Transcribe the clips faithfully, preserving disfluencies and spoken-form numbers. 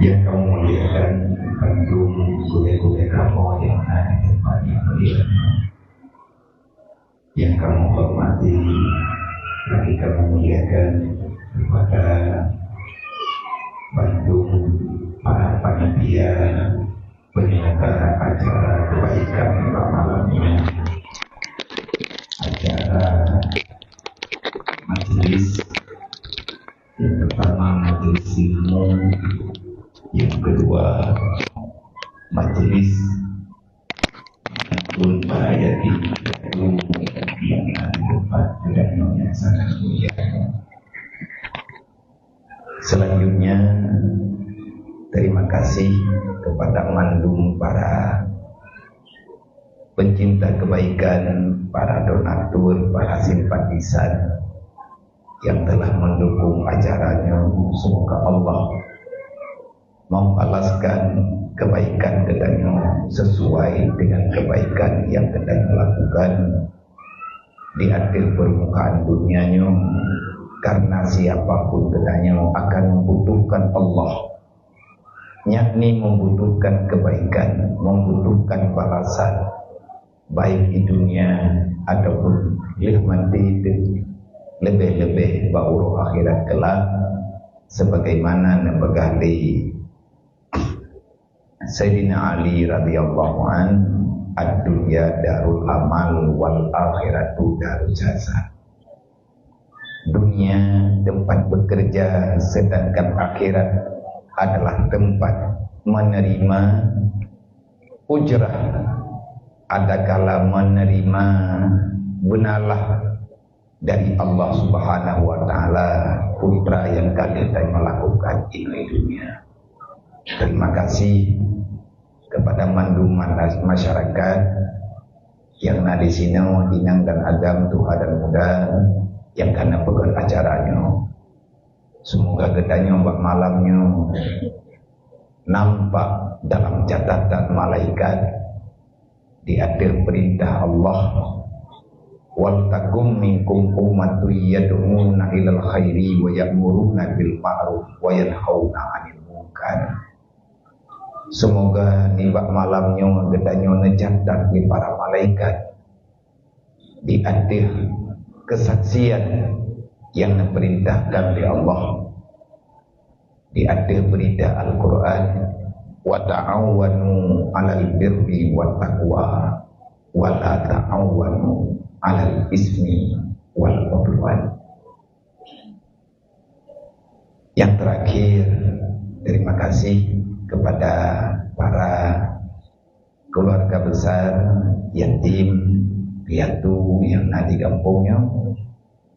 Yang kamoe muliakan, bandum gurée-gurée kamoe nyang na di teumpat nyang mulia. Yang kamoe hormati, lagi kamoe muliakan kepada bandum para panitia penyelenggara acara kebaikan pada malam ini. Acara majelis yang pertama, majelis ilmu, yang kedua, majelis menyambut para yatim piatu yang ada di tempat, dan yang sangat mulia. Selanjutnya, terima kasih kepada mandum para pencinta kebaikan, para donatur, para simpatisan yang telah mendukung acaranya. Semoga Allah membalaskan kebaikan geutanyoe sesuai dengan kebaikan yang geutanyoe lakukan di ateueh permukaan dunia nyoe, karena siapapun geutanyoe akan membutuhkan Allah, yakni membutuhkan kebaikan, membutuhkan balasan, baik di dunia ataupun lheueh maté teuh, leubeh-leubeh bak uroe akhirat kelak, sebagaimana neupeugah lé Saidina Ali radhiyallahu an, "Ad-dunya darul amal wal akhiratu darul jaza." Dunia tempat bekerja, sedangkan akhirat adalah tempat menerima ujrah, adakala menerima beunalah dari Allah Subhanahu wa Taala, peue nyang ka geutanyoe lakukan di dunia. Terima kasih kepada mandum masyarakat yang na di sinoe, inong dan agam, tuha dan muda, yang ka na peugöt acara nyoe. Semoga geutanyoe bak malam nyoe nampak dalam catatan malaikat di ateueh perintah Allah, "Wal takum minkum ummatun yad'una ilal khairi wa ya'muruna bil ma'ruf wa yanhauna 'anil munkar." Semoga nibak malam nyoe geutanyoe neucatat di para malaikat di ateueh keusaksian nyang neupeurintahkan lé Allah di ateueh beurita Al-Qur'an, "Wa ta'awanu 'alal birri wat taqwa, wa la ta'awanu 'alal ismi wal 'udwan." Yang terakhir, terima kasih kepada para keluarga besar yatim piatu yang na di gampông nyoe,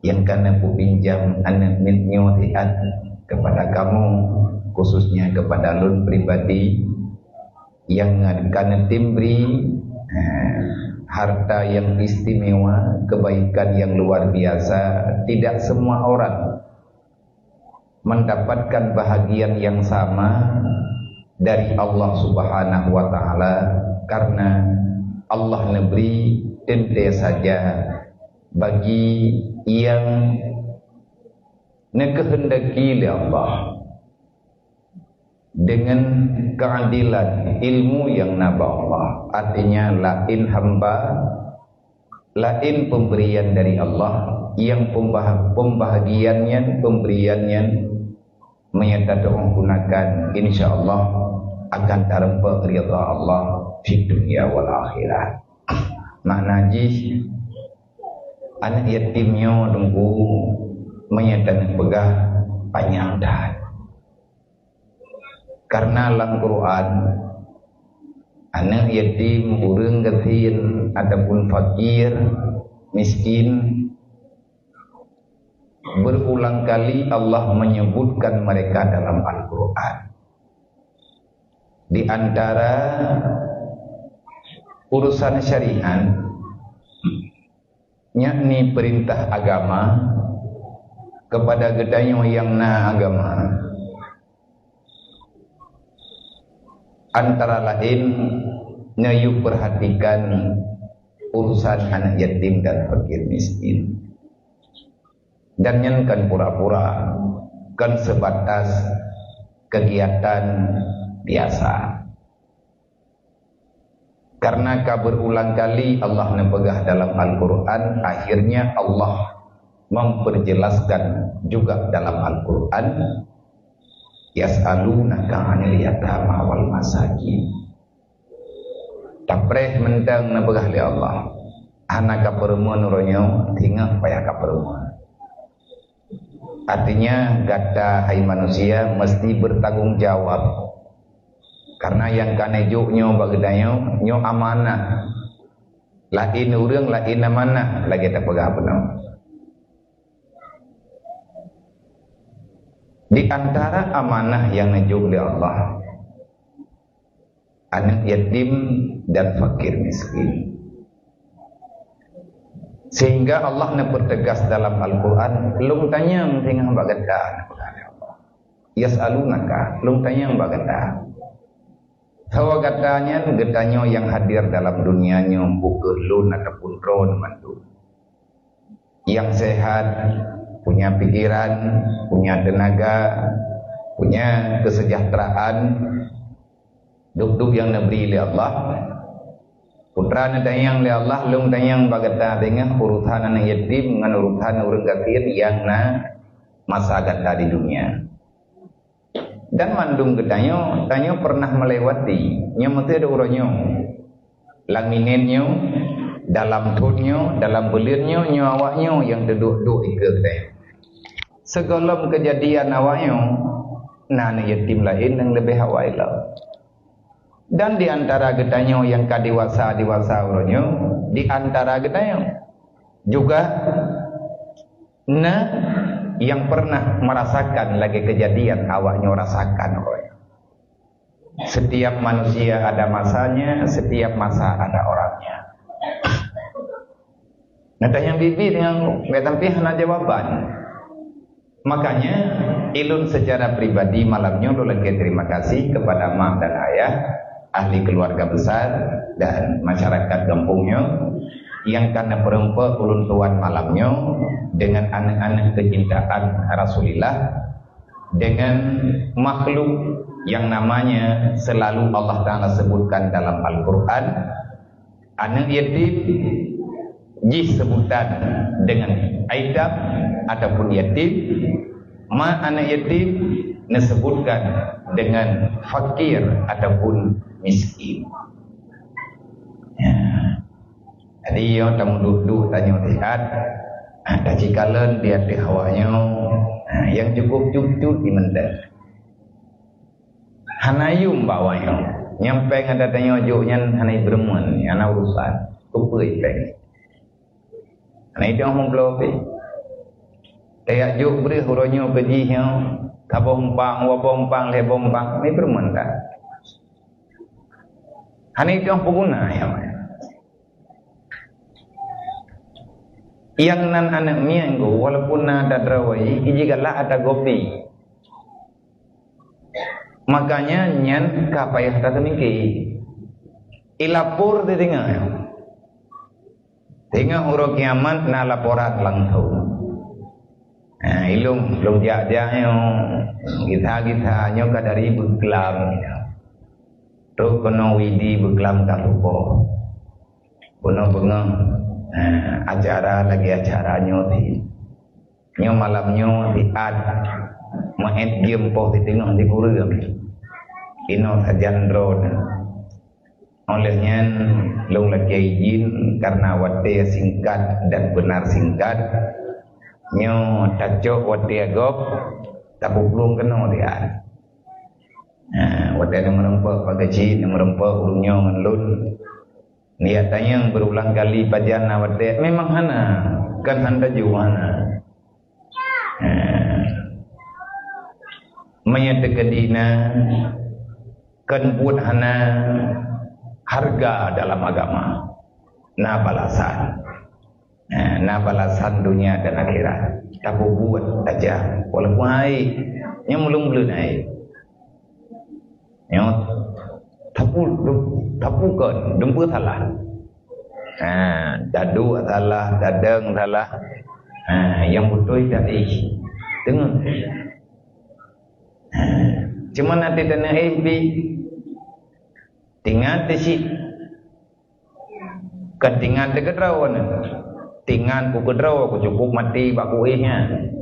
yang ka na kupinjam aneuk miet nyoe siat kepada kamoe, khususnya kepada lôn pribadi, yang ka na timbri, eh, harta yang istimewa, kebaikan yang luar biasa. Tidak semua orang mendapatkan bahagian yang sama dari Allah Subhanahu wa Taala, karena Allah neubri teuntée saja bagi nyang neukeuheundaki lé Allah. Dengan keadilan ilmu nyang na bak Allah, artinya laén hamba, laén pemberian dari Allah, nyang pembah-, pembahagian nyan, pemberian nyan meunyo tadoa gunakan, insya Allah akan tareumpok ridha Allah di dunia wal akhirat. Makna jih, aneuk yatim nyoe teungku meunyo tapeugah panyang that. Karena lam Quran, aneuk yatim, ureuëng gasien ataupun fakir, miskin, berulang kali Allah menyebutkan mereka dalam Al-Quran. Di antara urusan syariat, yakni perintah agama kepada geutanyoe nyang na agama, antara laén neuyue perhatikan urusan aneuk yatim dan fakir miskin. Dan nyan kon pura-pura, kon sebatas kegiatan biasa. Karena ka berulang kali Allah neupeugah dalam Al-Quran, akhirnya Allah memperjelaskan juga dalam Al-Quran, "Yas'alunaka 'anil yatama wal masakin." Tapreh mantong neupeugah lé Allah, "Hana kapeurumoh uroe nyoe, singoh payah kapeurumoh." Artinya, gata, hai manusia, mesti bertanggung jawab. Karena nyang ka neujok nyoe bak geutanyoe, nyoe amanah. Laén ureuëng, laén amanah, lagée tapeugah bunoe. Di antara amanah nyang neujok lé Allah, aneuk yatim dan fakir miskin. Sehingga Allah neupeuteugas dalam Al-Quran, "Lôn tanyong singoh bak gata," neupeugah lé Allah. "Yas'alunaka, lôn tanyong bak gata." Sawa gata nyan, geutanyoe nyang hadir dalam dunia nyoe, bukon lôn ataupun droe mandum. Nyang sehat, punya pikiran, punya tenaga, punya kesejahteraan, dup-dup nyang neubri lé Allah. Putra neutanyong lé Allah, lôn tanyong bak gata, singoh urusan aneuk yatim ngon urusan ureuëng gasien nyang na masa gata di dunia. Dan mandum geutanyoe, tanyoe pernah melewati, nyoe meuteudeh uroe nyoe. Lam minét nyoe, dalam thon nyoe, dalam buleuen nyoe, nyoe awak nyoe nyang teuduek-duek ikeue geutanyoe. Sigohlom keujadian awak nyoe, na aneuk yatim laén nyang leubeh awai lom. Dan di antara geutanyoe nyang ka dewasa-dewasa uroe nyoe, di antara geutanyoe juga na nyang pernah merasakan lagée keujadian awak nyoe rasakan uroe nyoe. Setiap manusia ada masanya, setiap masa ada orangnya. Nah, tanyong bibi dengan tapi hana jawaban. Makanya, ilun secara pribadi malam nyoe lôn lakée terima kasih kepada mak dan ayah, ahli keluarga besar dan masyarakat gampông nyoe nyang ka neupeureumpok ulôn tuan malam nyoe dengan aneuk-aneuk keucintaan Rasulullah, dengan makhluk yang namanya selalu Allah Taala sebutkan dalam Al-Quran, aneuk yatim jih sebutan dengan aitam ataupun yatim, ma aneuk yatim neusebutkan dengan fakir ataupun miskin. Ya. Jadi, yo tamuduek-duek tanyoe siat, ha, tacikalon di ateueh awak nyoe, ha, nyang cukup cut-cut di mantong. Hana yum bak awak nyoe. Nyang péng ada tanyoe jok nyan hana ibeureumeun, hana urusan. Keupeue ipéng? Hana idong meubloe pih. Tajak jok breueh uroe nyoe keu jih nyoe, saboh umpang, dua boh umpang, lhée boh umpang, hana ibeureumeun that. Hana idong peuguna nyoe. Nyang nan aneuk miet nyoe, walaupun na ata droe, iji galak ata gopi. Makanya nyan ka payah tateumiki. Ilapor di teungoh. Teungoh uroe kiamat na laporan langsung. Nah, ilung, lung jak-jak nyoe, gisa-gisa nyoe ka dari beuklam. Trok keunoe widi beuklam ka tuboh. Bunoe beungoh, nah, acara lagée acara nyoe ti. Nyoe malam nyoe siat meu'et geumpôh di teungoh di kureueng. Inoe sajan droe. Óh lheueh nyan, lôn lakée idhin karena watée singkat dan beuna singkat, nyoe tacok watée gob tapeuplueng keunoe siat. Ha, watée neumeureumpok pakai cit, neumeureumpok ureuëng nyoe ngon lôn. Niat tanyong berulang kali pajan na watée, memang hana, kan hana ju hana. Ha. Meunyoe teukeudi na, kon buet hana harga dalam agama. Na balasan. Ha, na balasan dunia dan akhirat. Tapubuet saja, walaupun hai, nyang meuleueng-meuleueng hai. Nyoe tapu, tapu kon, dumpeue salah. Ha, taduek salah, tadong salah. Ha, nyang beutôi tadi. Teungoh. Ha, Cuma nanti teuneuk éh pi. Tingan teusi. Kan tingan teukeudroe na. Tingan ku keudroe, ku cukup mati bak ku éh nyan.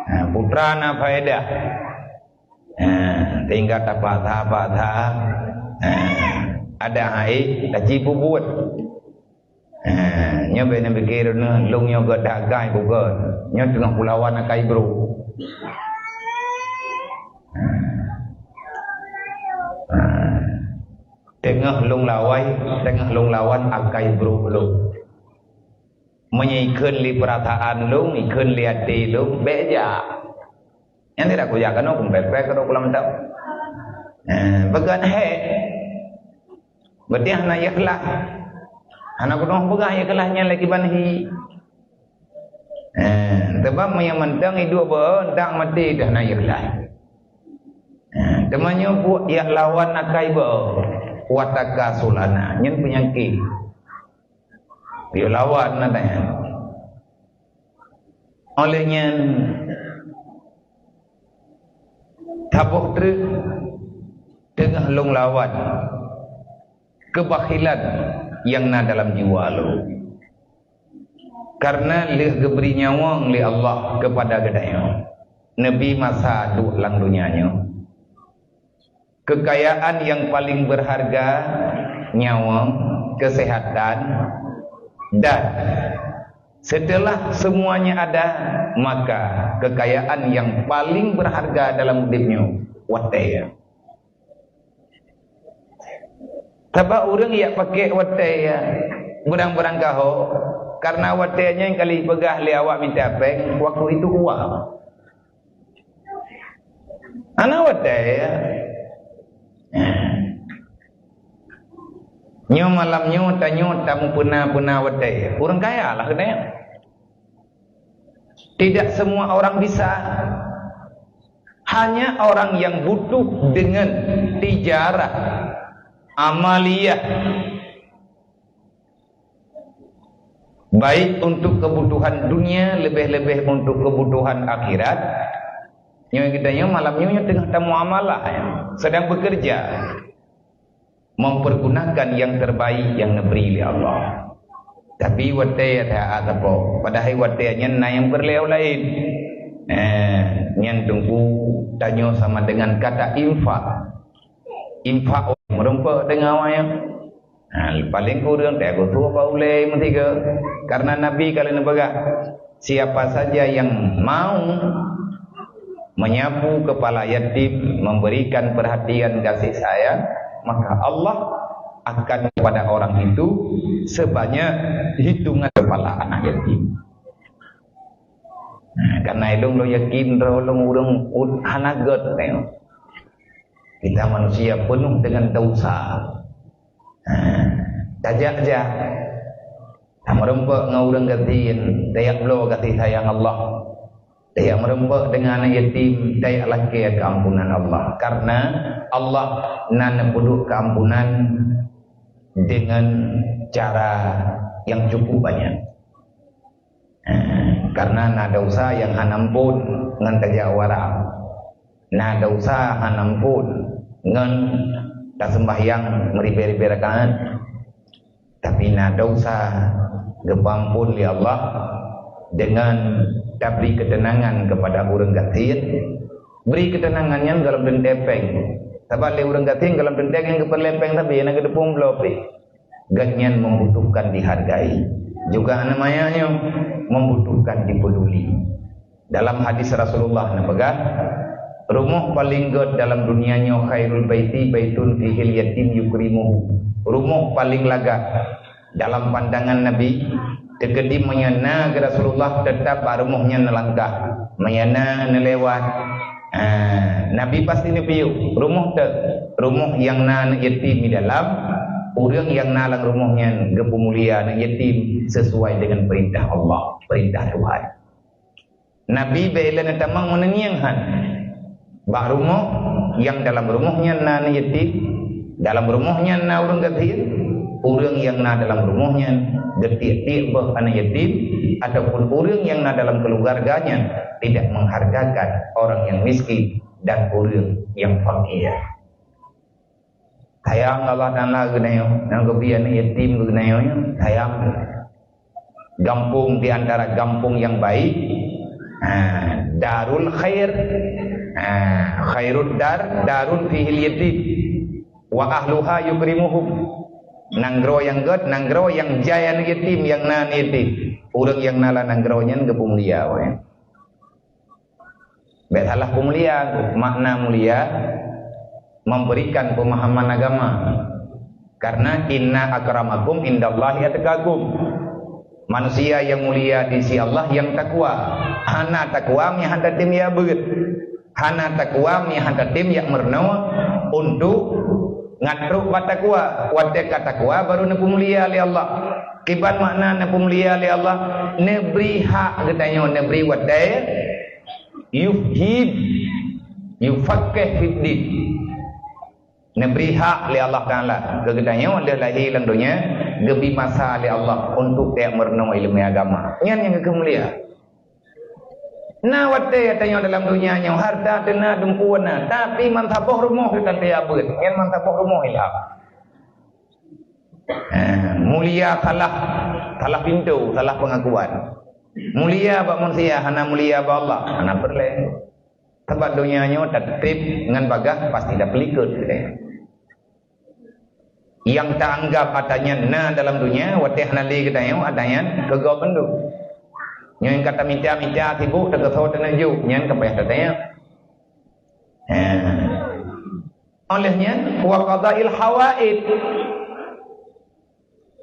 Ha, putra na faedah. Ha, tinggal tapatha-patha. Ha, ada hai, taci pubuet. Ha, nyoe bèk neupike droeneuh, lôn nyoe gèt dagai bukon. Nyoe teungoh kulawan akai bro. Ha. Ha. Teungoh lôn lawai, teungoh lôn lawan akai bro lôn. Meunyoe ikheun lé peurasaan lôn, ikheun lé até lôn, bèk jak. Nyan tidak kujak keunoe, kumpèk-pèk keunoe kulam tau. Eh, beukan hèk. Berarti hana ikhlas. Hana keunoe peugah ikhlas nyan lé kiban hi. Eh, sebab meunyoe mantong iduek beu, entah mati dah hana ikhlas. Eh, teuma nyoe buet yak lawan akai beu, wataka sulana, nyan peunyakét. Yue lawan na tanya. Oleh nyan, taboh treuk teungoh lôn lawan keubakhilan nyang na dalam jiwa lôn. Karena lheueh geubri nyawöng lé Allah keupada geutanyoe, neubi masa duek lam donya nyoe. Kekayaan yang paling berharga, nyawöng, kesehatan, dan setelah semuanya ada, maka kekayaan yang paling berharga dalam udeb nyoe, watèe. Sabab ureueng jak pakèk watèe, beurang-beurang gaho, karena watèe nyan ka lheueh peugah lé awak mita pèng, waktu itu uang. Hana watèe. Nyoe malam nyoe tanyoe tamupeuna-peuna watèe. Ureueng kaya lah keuneuk. Tidak semua orang bisa. Hanya orang yang butuh dengan tijarah amaliyah, baik untuk kebutuhan dunia, lebih-lebih untuk kebutuhan akhirat. Nyoe geutanyoe malam nyoe, nyoe teungoh tamuamalah, ya, sedang bekerja, mempergunakan yang terbaik yang neubri lé Allah. Tapi watèe that sapo, padahai watèe nyan na nyang peureulèe laén. Eh, nyan teungku tanyoe sama dengan kata infak. Infak meureumpok deungon awaknyan. Ha, paléng kureueng teuh geutuek bak ulèe meusigoe. Karena Nabi ka lheueh neupeugah, "Siapa saja yang mau menyapu kepala yatim, memberikan perhatian kasih sayang, maka Allah akan kepada orang itu sebanyak hitungan kepala anak yatim." Nah, karena ilong lo yakin, lo ureueng hana gèt, tengok. Kita manusia penuh dengan dosa. Ha, tajak-jak. Tameureumpok ngon ureueng gasien, tajak bloe kasih sayang Allah. Tajak meureumpok deungon aneuk yatim, tajak lakèe keuampunan Allah. Karena Allah na neupeuduek keuampunan dengan cara yang cukup banyak. Eh, karena na desya nyang hana amphon ngon tajak u haram. Na desya hana amphon ngon taseumbahyang meuribèe-ribèe rakaat. Tapi na desya geupeuamphon lé Allah deungon tabri keuteunangan keupada ureueng gasien. Bri keuteunangan nyan gohlom teuntèe pèng. Sabab lé ureueng gasien gohlom teuntèe nyang geupeureulèe pèng, tapi na geuteupeue bloe pih. Gobnyan membutuhkan dihargai. Juga aneuk manyak nyoe membutuhkan dipeduli. Dalam hadis Rasulullah neupeugah, "Rumoh paleng gèt dalam dunia nyoe, khairul baiti baitun fihil yatim yukrimuhu." Rumoh paleng lagak dalam pandangan Nabi, teukeudi meunyoe na geuh Rasulullah, teutap bak rumoh nyan neulangkah. Meunyoe na neulewat, Ah, Nabi pasti neupiôh rumoh teuh, rumoh nyang na aneuk yatim di dalam, ureueng nyang na lam rumoh nyan geupeumulia aneuk yatim sesuai dengan perintah Allah, perintah Tuhan. Nabi bèk ilèe neutamong meunangieng han. Bak rumoh nyang dalam rumoh nyan na aneuk yatim, dalam rumoh nyan na ureueng gasien, Ureuëng nyang na dalam rumoh nyan geutiek-tiek boh aneuk yatim, ataupun ureuëng nyang na dalam keuluwarga nyan tidak menghargakan orang yang miskin dan ureuëng yang fakir. Sayang Allah Taala geutanyoe, nyang geubri aneuk yatim geutanyoe nyan, sayang. Gampông di antara gampông nyang baik, ha, darul khair, ha, khairud dar, darun fihil yatim, wa ahluha yukrimuhum. Nanggroe nyang gét, nanggroe nyang jai aneuk yatim, nyang na aneuk yatim. Ureuëng nyang na lam nanggroe nyan geupeumulia awaknyan. Bék salah peumulia, makna mulia, memberikan pemahaman agama. Karena inna akramakum indallahi atqakum. Manusia yang mulia di sisi Allah yang takwa. Hana takwa meuhan tatem ya beuet. Hana takwa meuhan tatem ya meurunoe untuk ngat trok bak takwa. Watée ka takwa baru neupeumulia lé Allah. Kiban makna neupeumulia lé Allah, neubri hak geutanyoe, neubri watée, yufhim, yufaqih fiddin. Neubri hak lé Allah Taala keu geutanyoe lheueh lahé lam donya, geubri masa lé Allah untuk tajak meurunoe ileumé agama. Nyan nyang geukheun mulia. Na watée tanyoe dalam donya nyoe harta teuna dumpeue na, tapi mansaboh rumoh teuntée abeuet. Nyan mansaboh rumoh ilham. Eh, mulia salah, salah pintoe, salah pengakuan. Mulia bak manusia, hana mulia bak Allah, hana peureulée. Sabab donya nyoe tatreb ngon bagaih pasti tapeulikot. Nyang taanggab ata nyan na dalam donya, watée hana lé geutanyoe, ata nyan keu gob mandum. Nyoe ka tamita-mita sibuk, takeusoe taneuk jok, nyan ka payah tatanyong. Ha. Oleh nyan, wa qadail hawaid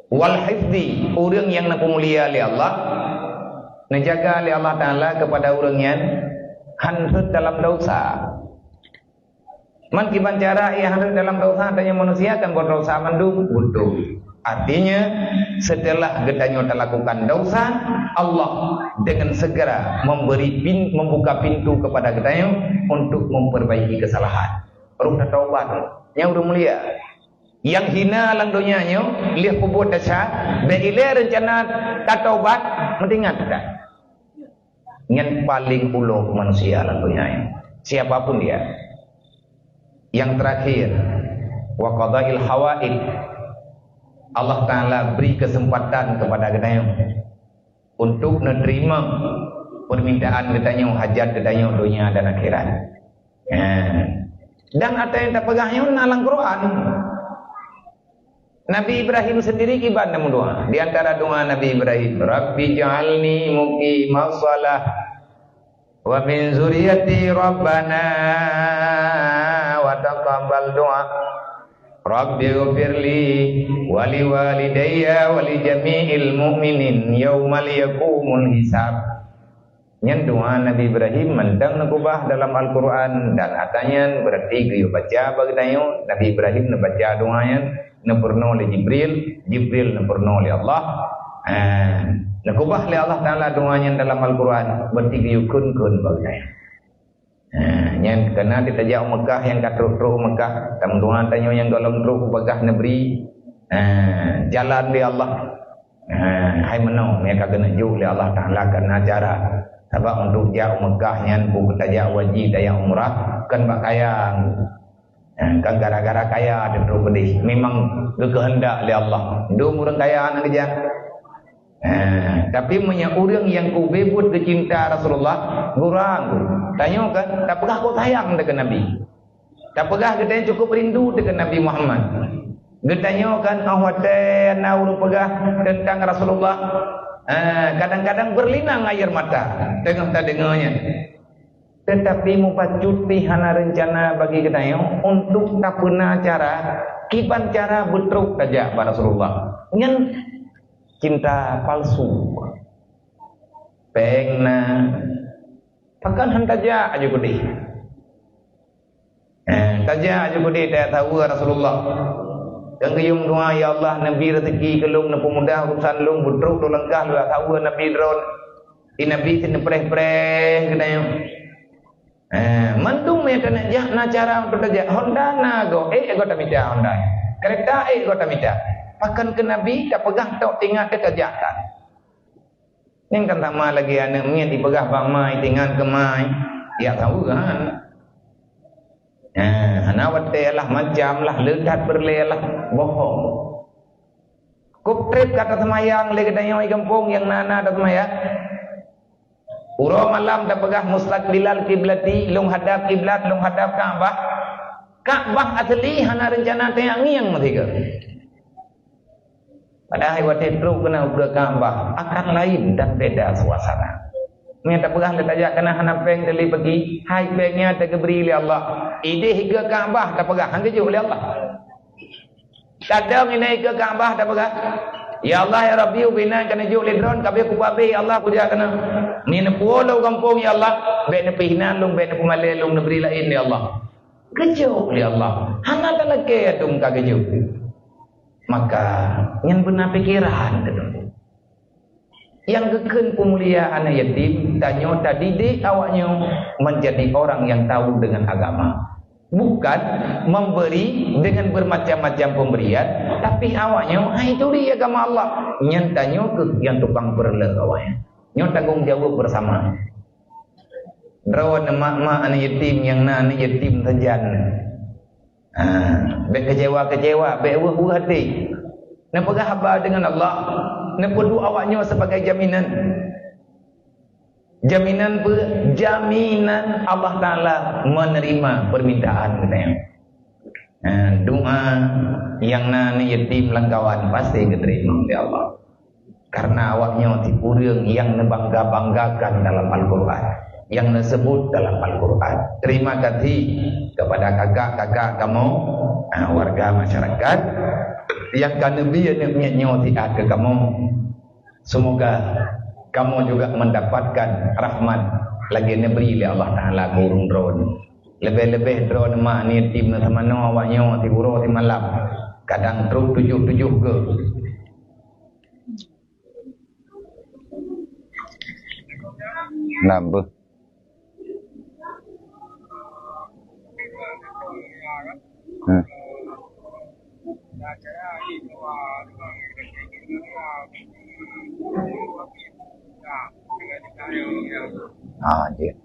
wal hifzi, ureuëng nyang neupeumulia lé Allah, neujaga lé Allah Taala keupada ureuëng nyan han rhot dalam desya. Man kiban cara ia han rhot dalam desya, tanyoe manusia kan beudosa mandum, beutôi. Artinya, setelah geutanyoe talakukan desya, Allah dengan segera memberi pin-, membuka pintu kepada geutanyoe untuk memperbaiki kesalahan. Rôh tataubat, nyang ureuëng mulia. Nyang hina lam donya nyoe, lheueh peubuet desya, bék ilée reuncana tataubat, meuingat that. Nyan paléng ulo manusia lam donya nyoe. Siapapun dia. Yang terakhir, wa qadail hawaid. Allah Taala beri kesempatan kepada geutanyoe untuk neuterima permintaan geutanyoe, hajat geutanyoe donya dan akhirat. Ha. Dan ata nyang tapeugah nyoe na lam Quran. Nabi Ibrahim sendiri kiban na meudoa. Di antara doa Nabi Ibrahim, "Rabbi ja'alni muqimas shalah wa min zuriyati rabbana wa taqabbal du'a. Rabbi ghfirli wa liwalidayya wa li jami'il mu'minin yauma yaqumul hisab." Nyan doa Nabi Ibrahim mantong neukeubah dalam Al-Quran, dan ata nyan berarti geuyue baca bak geutanyoe. Nabi Ibrahim neubaca doa nyan, neupeurunoe lé Jibril, Jibril neupeurunoe lé Allah. Ah, neukeubah lé Allah Taala doa nyan dalam Al-Quran, berarti geuyue kheun-kheun bak geutanyoe. Ah, nyan keunan tajak u Mekah, nyang ka trok-trok u Mekah, tameudoa tanyoe nyang gohlom trok u bagah neubri, ah, jalan lé Allah. Ha, hai meunoe, meunyo ka geuneuk jok lé Allah Taala keunan cara. Sabab untuk jak u Mekah nyan, bukan tajak haji, tajak umrah, kan bak kaya. Ha, kan gara-gara kaya teuh trok keudeh. Memang geukeuheundak lé Allah. Dum ureuëng kaya hana geujak. Ha, tapi meunyo ureuëng nyang keu ubé buet geucinta Rasulullah, gurang. Tanyoe kan, tapeugah kok sayang teuh keu Nabi. Tapeugah geutanyoe cukup rindu teuh keu Nabi Muhammad. Geutanyoe kan óh watée na ureuëng peugah teuntang Rasulullah, eh, kadang-kadang berlinang air mata teungoh tadeungoe nyan. Tetapi mubacut pih hana reuncana bagi geutanyoe untuk tapeuna cara, kiban cara beutrok tajak bak Rasulullah. Nyan cinta palsu. Péng na, pakon han tajak aju keudeh. Eh, tajak aju keudeh tajak saweue Rasulullah. Dan geuyue meudoa, "Ya Allah, neubri rezeki keu lôn, neupeumudah urusan lôn, beutrok lôn langkah lôn jak saweue Nabi droen." Di Nabi sinoe preh-preh geutanyoe. Eh, mandum nyang taneuk jak na cara untuk tajak. Honda na goe, ék goe tamita Honda. Keureta ék goe tamita. Pakon keu Nabi tapeugah tok tingat teuh tajak that. Nyan kan sama lagée aneuëk miet jipeugah bak ma, itingat keu ma, jak saweue han. Nah, hana watée lah, macam lah, le that peureulée lah, bohong. Kop treb ka taseumayang lé geutanyoe i gampông nyang na-na taseumayang. Uroe malam tapeugah mustaqbilal kiblati, lôn hadab kiblat, lôn hadab Ka'bah. Ka'bah asli hana reuncana teuh ngieng meusigoe. Padahai watée trok keunan ukeue Ka'bah akan lain dan beda suasana. Meunyoe tapeugah lé tajak keunan hana péng teuh lé peugi, hai péng nyan teugeubri lé Allah. Idéh ikeue Ka'bah tapeugah han geujok lé Allah. Kadang inai ikeue Ka'bah tapeugah, "Ya Allah, ya Rabbi, ubé nan ka neujok lé droe, ka abéh kupeuabéh, ya Allah, kujak keunan. Ni neupuwoe lôn gampông, ya Allah, bék neupeuhina lôn, bék neupeumalée lôn, neubri laén, ya Allah." Geujok lé Allah. Hana talakée ateueh ka geujok. Maka, nyan beuna pikeran teuh. Nyang geukheun peumulia aneuëk yatim, tanyoe tadidik awaknyoe menjadi orang yang tahu dengan agama. Bukan memberi dengan bermacam-macam pemberian, tapi awaknyoe hai turi agama Allah. Nyan tanyoe keuh nyang tukang peureulée awaknyoe. Nyoe tanggong jaweueb bersama. Droeneuh mak-mak aneuëk yatim nyang na aneuëk yatim sajan. Ha, bék keucewa-keucewa, bék weueh-weueh até. Neupeugah haba deungon Allah, neupeuduek awaknyoe sibagai jaminan. Jaminan peue? Jaminan Allah Taala menerima permintaan geutanyoe. Ha, doa nyang na aneuëk yatim lam kawan pasti geuteurimong lé Allah. Karena awaknyoe tiep ureuëng nyang neubangga-banggakan dalam Al-Quran, nyang neuseubut dalam Al-Quran. Terima kasih kepada kakak-kakak kamoe, ah, warga masyarakat nyang ka neubri aneuëk miet nyoe siat keu kamoe. Semoga kamoe juga mendapatkan rahmat lagée neubri lé Allah Taala keu ureuëng droeneuh. Leubeh-leubeh droeneuh mak aneuëk yatim na samanoe awaknyoe tiep uroe tiep malam. Kadang trok tujoh-tujoh geuh. Nam beuh. Hmm. Ah, jeuet.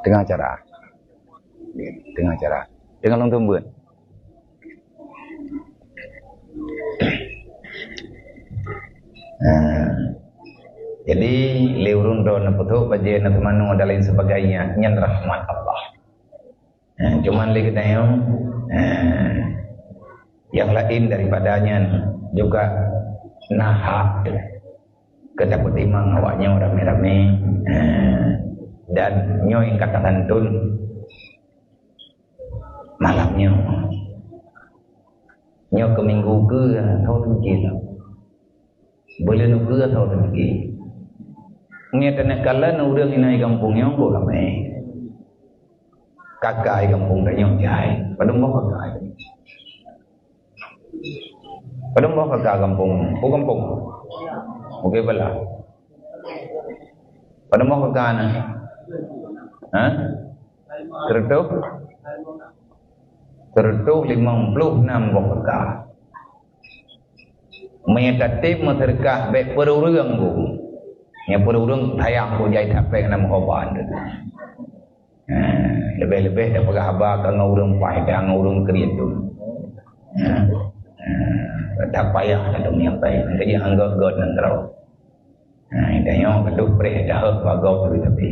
Teungoh acara. Jeuet, teungoh acara. Teungoh lôn seumeubeuet. Nah, jadi, lé ureuëng droeneuh peutrok bajée na teumanoe dan lain sebagainya, nyan rahmat Allah. Nah, cuman lé geutanyoe, nah, nyang laén daripada nyan juga na hak keu tapeutimang awaknyoe ramé-ramé, nah, dan nyoe nyang ka tasantun malam nyoe. Nyoe keu minggu keue atau tujuh. Buleuen ukeue atau teupike. Ngieng teuneuk kalon ureuëng inan gampông nyoe kok ramé. Kaka gampông tanyoe jai. Padum boh kaka. Padum boh kaka gampông? Peue gampông? Bukit Bala. Padum boh kaka na? Ha? Seratus? Seratus limong puluh enam boh kaka. Meunyoe tatem meuseudeukah bék peurureueng bu. Nyang peurureueng sayang bu jai that péng na meuhoban. Ha, leubeh-leubeh tapeugah haba ka ngon ureuëng paih, ka ngon ureuëng kriet tu. Ha, ha, that payah that meunyampaikan. Keujeuet anggôt-gôt nan keudroe. Ha, tanyoe ka deuh preh daheuek bak gob teubi-teubi.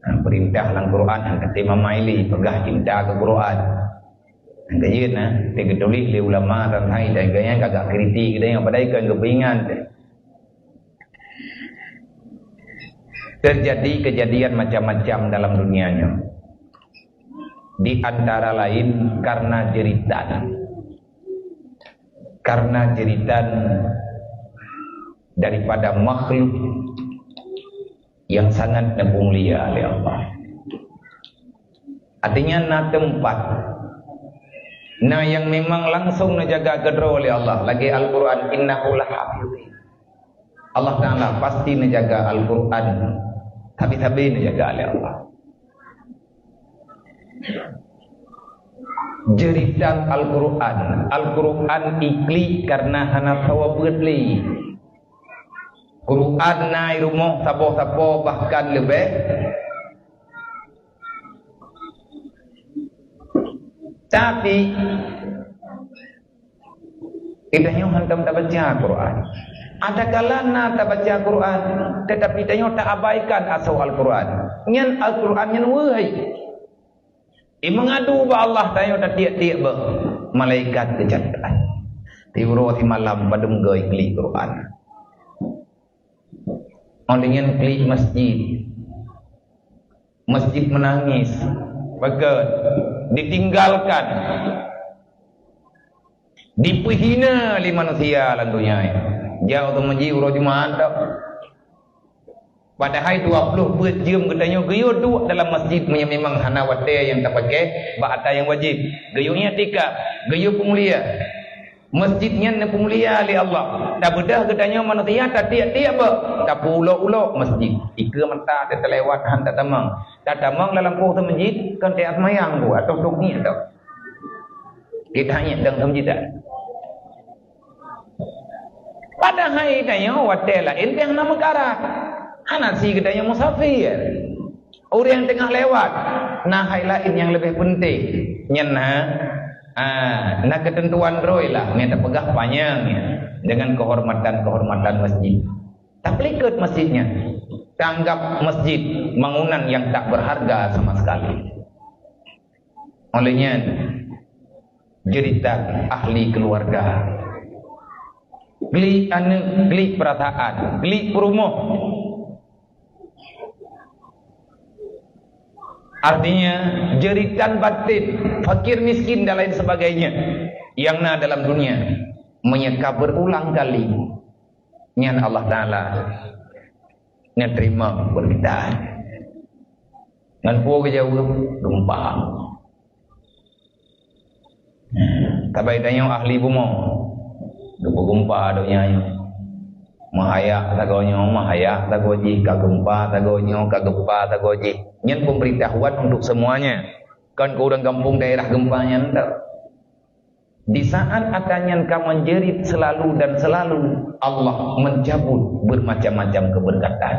Ha, peurintah lam Quran han katem mamaili peugah cinta keu Quran. Nyang keujeuet na, teugeutulih lé ulama dan hai dan gaya ka geukritik geutanyoe padahai kon geupeuingat. Terjadi kejadian macam-macam dalam dunia nyoe. Di antara lain karena jeritan. Karena jeritan daripada makhluk yang sangat neumulia lé Allah. Artinya na teumpat, na nyang memang langsung neujaga keudroe lé Allah. Lagée Al-Quran, "Innahu lahafizin." Allah Taala pasti neujaga Al-Quran, tapi sabe neujaga lé Allah. Jeuritan Al-Qur'an. Al-Qur'an iklik kareuna hana sawa beuet lé. Qur'an na i rumoh saboh-saboh bahkan leubeh. Tapi, geutanyoe hantom tabaca Qur'an. Adakala na tabaca Qur'an, tetapi tanyoe taabaikan asoe Al-Qur'an. Nyan Al-Qur'an nyan weuhai. Imeungadu bak Allah tanyoe tatiek-tiek beuh malaikat geucatat. Tiuroe simalam padum goe klik Qur'an. Óh lheueh nyan klik masjid. Masjid meunangis. Pakon? Ditinggalkan. Dipeuhina lé manusia lam donya nyoe. Jak u masjid uroe Jumat tok. Padahai dua ploh peuet jeuem geutanyoe geuyue duek dalam masjid meunyoe memang hana watée nyang tapaké bak atra nyang wajéb. Geuyue iktikaf, geuyue peumulia. Masjid nyan neupeumulia lé Allah. Tabeudôh geutanyoe manusia tatiek-tiek beuh, tapeuulok-ulok masjid. Ikeue mata teuh talewat han tatamong. Tatamong lam lampôh teuh masjid, kon teuh seumayang bu atau dok ngieng teuh. Kita ingat dan kamu tidak. Padahai tanyoe watée laén pih hana meukarat. Hana si geutanyoe musafir. Ureuëng teungoh lewat, na hai laén nyang leubeh peunteng. Nyan na, ah, na keuteuntuan droe lah, nyan tapeugah panyang nyan, dengan kehormatan-kehormatan masjid. Tapeulikot masjid nyan. Taanggap masjid bangunan yang tak berharga sama sekali. Óh lheueh nyan, jeuritan ahli keuluwarga. Klik aneuëk, klik peurasaan, klik peurumoh. Artinya, jeuritan batin, fakir miskin dan lain sebagainya yang na dalam dunia, meunyoe ka beurulang kali, nyan Allah Taala neuteurimong peurmintaan. Ngon peue geujaweueb? Geumpa. Sabai tanyoe ahli bumoe, geupeugeumpa donya nyoe. Meuhayah sagoe nyoe, meuhayah sagoe jih, ka geumpa sagoe nyoe, ka geumpa sagoe jih. Nyan pemberitahuan untuk semuanya. Kon keu ureuëng gampông daerah geumpa nyan tok. Di saat atra nyan ka menjerit selalu dan selalu, Allah mencabut bermacam-macam keberkatan.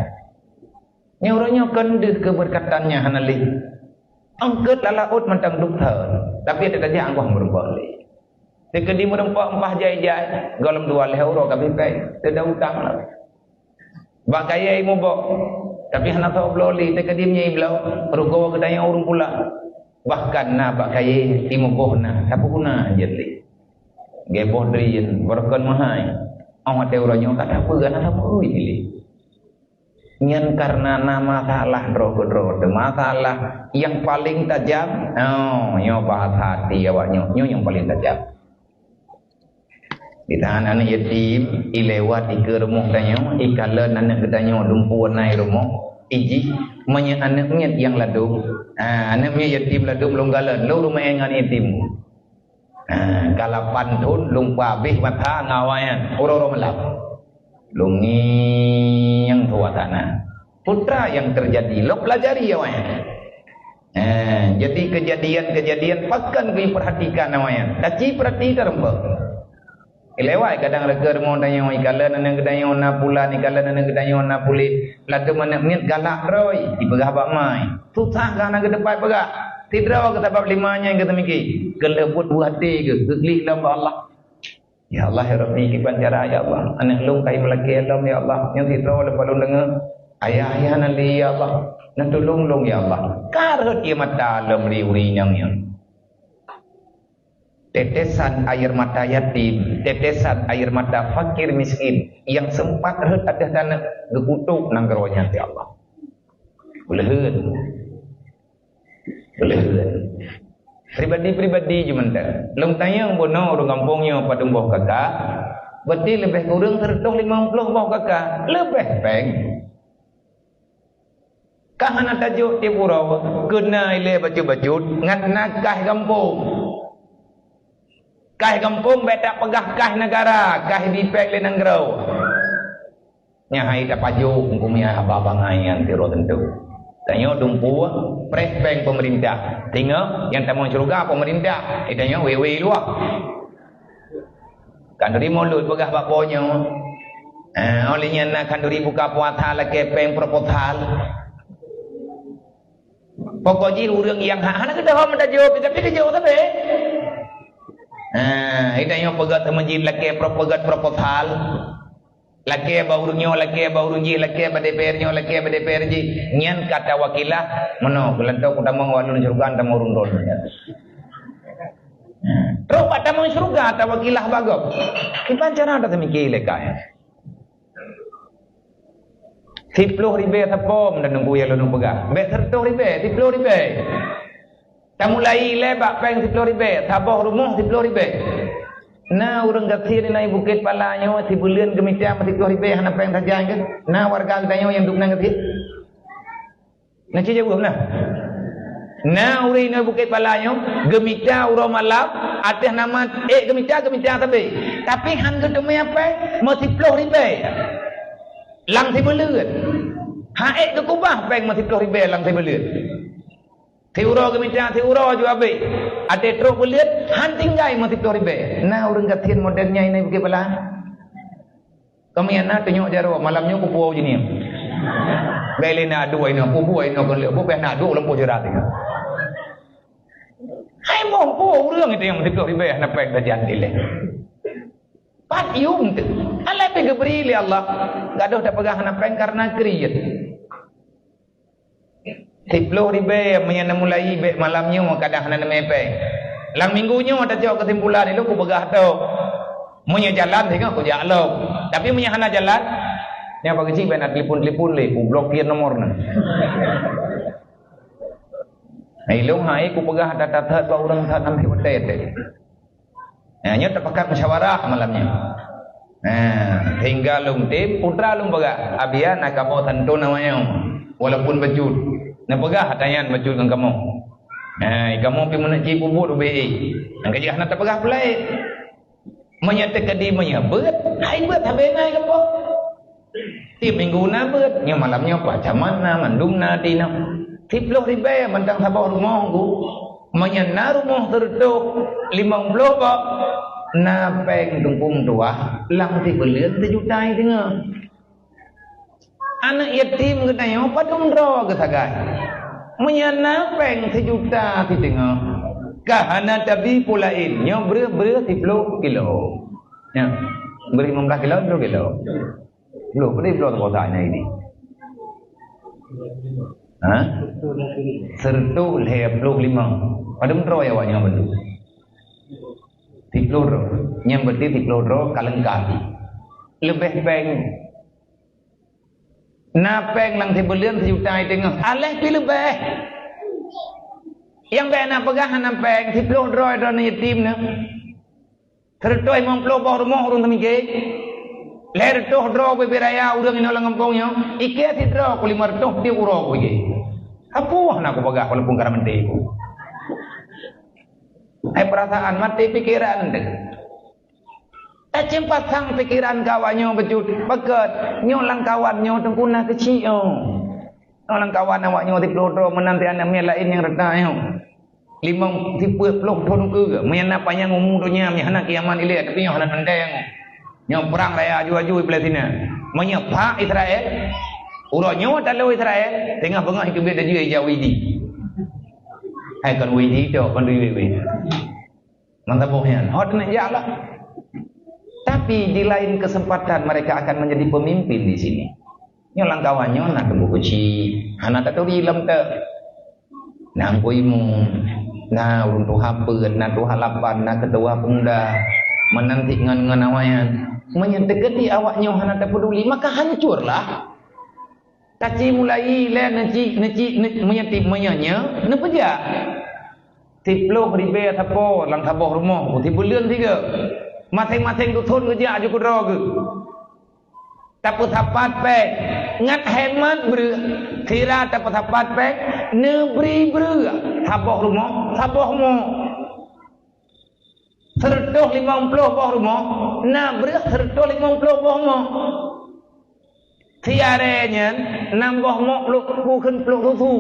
Nyoe uroe nyoe kon deuh keberkatan nyang hana lé. Angkot lam laôt mantong duek thon, tapi ada tajak anggoh meureumpok lé. Teukeudi meureumpok empah jai-jai, gohlom dua lhée uroe ka bipéng, teuda utang lah. Bak kayée imuboh, tapi hana soe bloe lé, teukeudi meunyoe ibloe, rugoe geutanyoe ureuëng pula. Bahkan na bak kayée imuboh na, tapi guna jeuet lé. Geuboh drien, beureukan meuhai. Óh watée uroe nyoe ka tapeue, hana tapeue lé. Nyan kareuna na masalah droe keudroe teuh. Masalah nyang paleng tajam, oh, nyoe bahasa até awak nyoe, nyoe nyang paleng tajam. Ditahan aneuëk yatim, ilewat ikeue rumoh tanyoe, ikalon aneuëk geutanyoe dumpeue na i rumoh, ijih, meunyoe aneuëk miet nyang ladôm, ha, aneuëk miet yatim ladôm lôn kalon, lôn rumoh ngon yatim. Ha, ka lapan thon lôn peuhabéh masa ngon awaknyan, uroe-uroe malam. Lôn ngieng suasana. Peue nyang teujadi, lôn peulajari awaknyan. Ha, jadi kejadian-kejadian pakon geuperhatikan awaknyan. Taci peurati tareumpok. Ilewat kadang reuka rumoh tanyoe, ikalon aneuëk geutanyoe na pulan, ikalon aneuëk geutanyoe na puléh. Ladôm aneuëk miet galak droe, ipeugah bak mai. Susah ka hana geuteumpat peugah. Sidroe keu sabab lima nyan geuseumiké, keu leubuet buet até geuh, geuklik lom bak Allah. Ya Allah, ya Rabbi, kiban cara, ya Allah. Aneuëk lôn ka imeulakée lom, ya Allah. Nyoe sidroe leupah lôn deungoe. Ayah, ayah na lé, ya Allah. Neutulông lôn, ya Allah. Ka rhot ié mata lom ri-uri nyang nyoe. Tetesan air mata yatim, tetesan air mata fakir miskin yang sempat rhot ateueh taneuh geukutôk nanggroe nyan, ya Allah. Uleuheun. Uleuheun. Pribadi-pribadi jeuet mantong. Lôn tanyong bunoe ureuëng gampông nyoe padum boh kaka, berarti leubeh kureueng seratus lima puluh boh kaka. Leubeh péng. Ka hana tajok tiep uroe, keu na ilée bacut-bacut, ngat na kah gampông. Kah gampông bék tapeugah kah negara, kah jipék lé nanggroe. Nyan hai tapajoh huköm nyan haba bangai nyan sidroe teuntu. Tanyoe dumpeue preh péng pemerintah. Teungoh nyang tamong syeuruga pemerintah. Eh, tanyoe wewe luwa. Khanduri mulod peugah bak po nyoe. Eh, óh lheueh nyan na khanduri buka puasa lakée péng proposal. Pokok jih ureuëng nyang ha-, hana keudroe meutajok, tapi tajok sabe. Ah, ida nyoe peugah teumeujid lakée pro-, peugah proposal. Lakée bak ureuëng nyoe, lakée bak ureuëng jih, lakée bak D P R nyoe, lakée bak D P R jih. Nyan ka tawakilah, meunoe, geulantoe kutamong walun syurga, tamong ureuëng droe nyan. Trok bak tamong syurga tawakilah bak gob. Kiban cara tateumiki lé kai. Siploh ribée sapo meunan nunggu ya lôn peugah. Bék seureutôh ribée, siploh ribée. Tamulai lé bak péng siploh ribée, saboh rumoh siploh ribée. Na ureuëng gasien na i Bukét Pala nyoe sibuleuen geumita meusiploh ribée hana péng sajan keuh? Na warga geutanyoe nyang duek nan gasien? Na cit jaweueb na. Na ureuëng inong Bukét Pala nyoe geumita uroe malam ateueh nama ék geumita, geumita sabe. Tapi han geuteumé péng meusiploh ribée lam sibuleuen. Ha ék geukubah péng meusiploh ribée lam sibuleuen. Siuroe geumita, siuroe ju abéh. Até trok buleuen han tinggai meusiploh ribée. Na ureuëng gasien model nyan inong Bukét Pala. Kami na tunyok jaroe malam nyoe kupuwoe jih nyoe. Gai lé na dua inoe, kubuah inoe kon lé, bubeh na dua lampu jeurat inoe. Hai moh po ureuëng itu nyang meusiploh ribée hana péng sajan dilée. Pat yum tu. Alah pih geubri lé Allah. Gadoh tapeugah hana péng karena kriet. Siploh ribée meunyoe neumulai bék malam nyoe kadang hana neumé péng. Lam minggu nyoe tacok keusimpulan ilong kupeugah tok. Meunyoe jalan singoh kujak lom. Tapi meunyoe hana jalan, nyoe pagi cit bék na telepon-telepon lé, kublokir nomor na. Nah, ilong hai kupeugah that-that bak ureuëng that sampai watée teh. Nah, nyoe tapakat musyawarah malam nyoe. Nah, sehingga lôn tem putra lôn peugah, "Abiya na kamoe santôn awak nyoe, walaupun bacut." Neupeugah hata nyan bacut ngon kamoe. Nah, kamoe pi meuneuk ci peubuet ubé. Nyang keujih hana tapeugah peulai. Meunyoe teukeudi meunyoe beuet, hai beuet habéh ngai kamoe. Tiep minggu na beuet, nyoe malam nyoe pacamat na, mandum na dinoe. Siploh ribée mantong saboh rumoh ku. Meunyoe na rumoh seureutôh limong ploh boh, na péng tumpung tuah lam sibuleuen sijuta i teungoh. Aneuëk yatim geutanyoe padum droe geusagai. Meunyoe na péng sijuta i teungoh, ka hana tabi peue laén, nyoe breueh-breueh siploh kilo. Nyoe, breueh limong blaih kilo, siploh kilo. Bloh, padum bloh teukotak nyan ini? Ha? Seureutôh lhée ploh limong. Padum droe awak nyan bandum? Siploh droe. Nyan berarti siploh droe ka leungkap. Leubeh péng. Na péng lam sibuleuen sijuta i teungoh. Aléh pi leubeh. Nyang bék na peugah hana péng, siploh droe droeneuh yatim nyoe. Seureutôh limong ploh boh rumoh ureuëng teumike. Lhée reutôh droe bubé raya ureuëng inoe lam gampông nyoe, ike sidroe ku lima reutôh tiep uroe ku ike. Apoh na kupeugah walaupun karena meuntée ku. Hai peurasaan maté pikeran deh. Tacém pasang pikeran keu awak nyoe bacut, beugét nyoe lam kawan nyoe teungku na keuchik nyoe. Nyoe lam kawan awak nyoe siploh droe meunan si aneuk miet laén nyang reutah nyoe. Limong sipeuet ploh thon ukeue, meunyoe na panyang umu donya, meunyoe hana kiamat ilée, tapi nyoe hana teuntée nyoe. Nyoe prang raya aju-aju i Palestina. Meunyoe phak Israel, uroe nyoe talo Israel, teungoh beungoh ikeubiet laju ija Widi. Hai kon Widi tok, kon duek weh. Mantap boh nyan. Hot nek jak lah. Tapi di lain kesempatan mereka akan menjadi pemimpin di sini. Nyoe lam kawan nyoe na teungku keuchik, hana taturi lom teuk. Na Teungku Imum, na ureuëng tuha peuet, na tuha lapan, na keutua pemuda, meunan cit ngon, ngon awaknyan. Meunyoe teukeudi awak nyoe hana tapeuduli, maka hancurlah. Taci mulai lé neuci, neuci, ne-, meunyoe ti-, meunyoe nyoe neupeujak. Siploh ribée sapo lam saboh rumoh, sibuleuen sigoe. Maséng-maséng dusun geujak aju keudroe geuh. Tapeusapat péng, ngat hemat breueh, sira tapeusapat péng, neubri breueh, saboh rumoh, saboh mo. Seureutôh limong ploh boh rumoh, na breueh seureutôh limong ploh boh mo. Siaré nyan nam boh mok plôk, bukon plôk susu.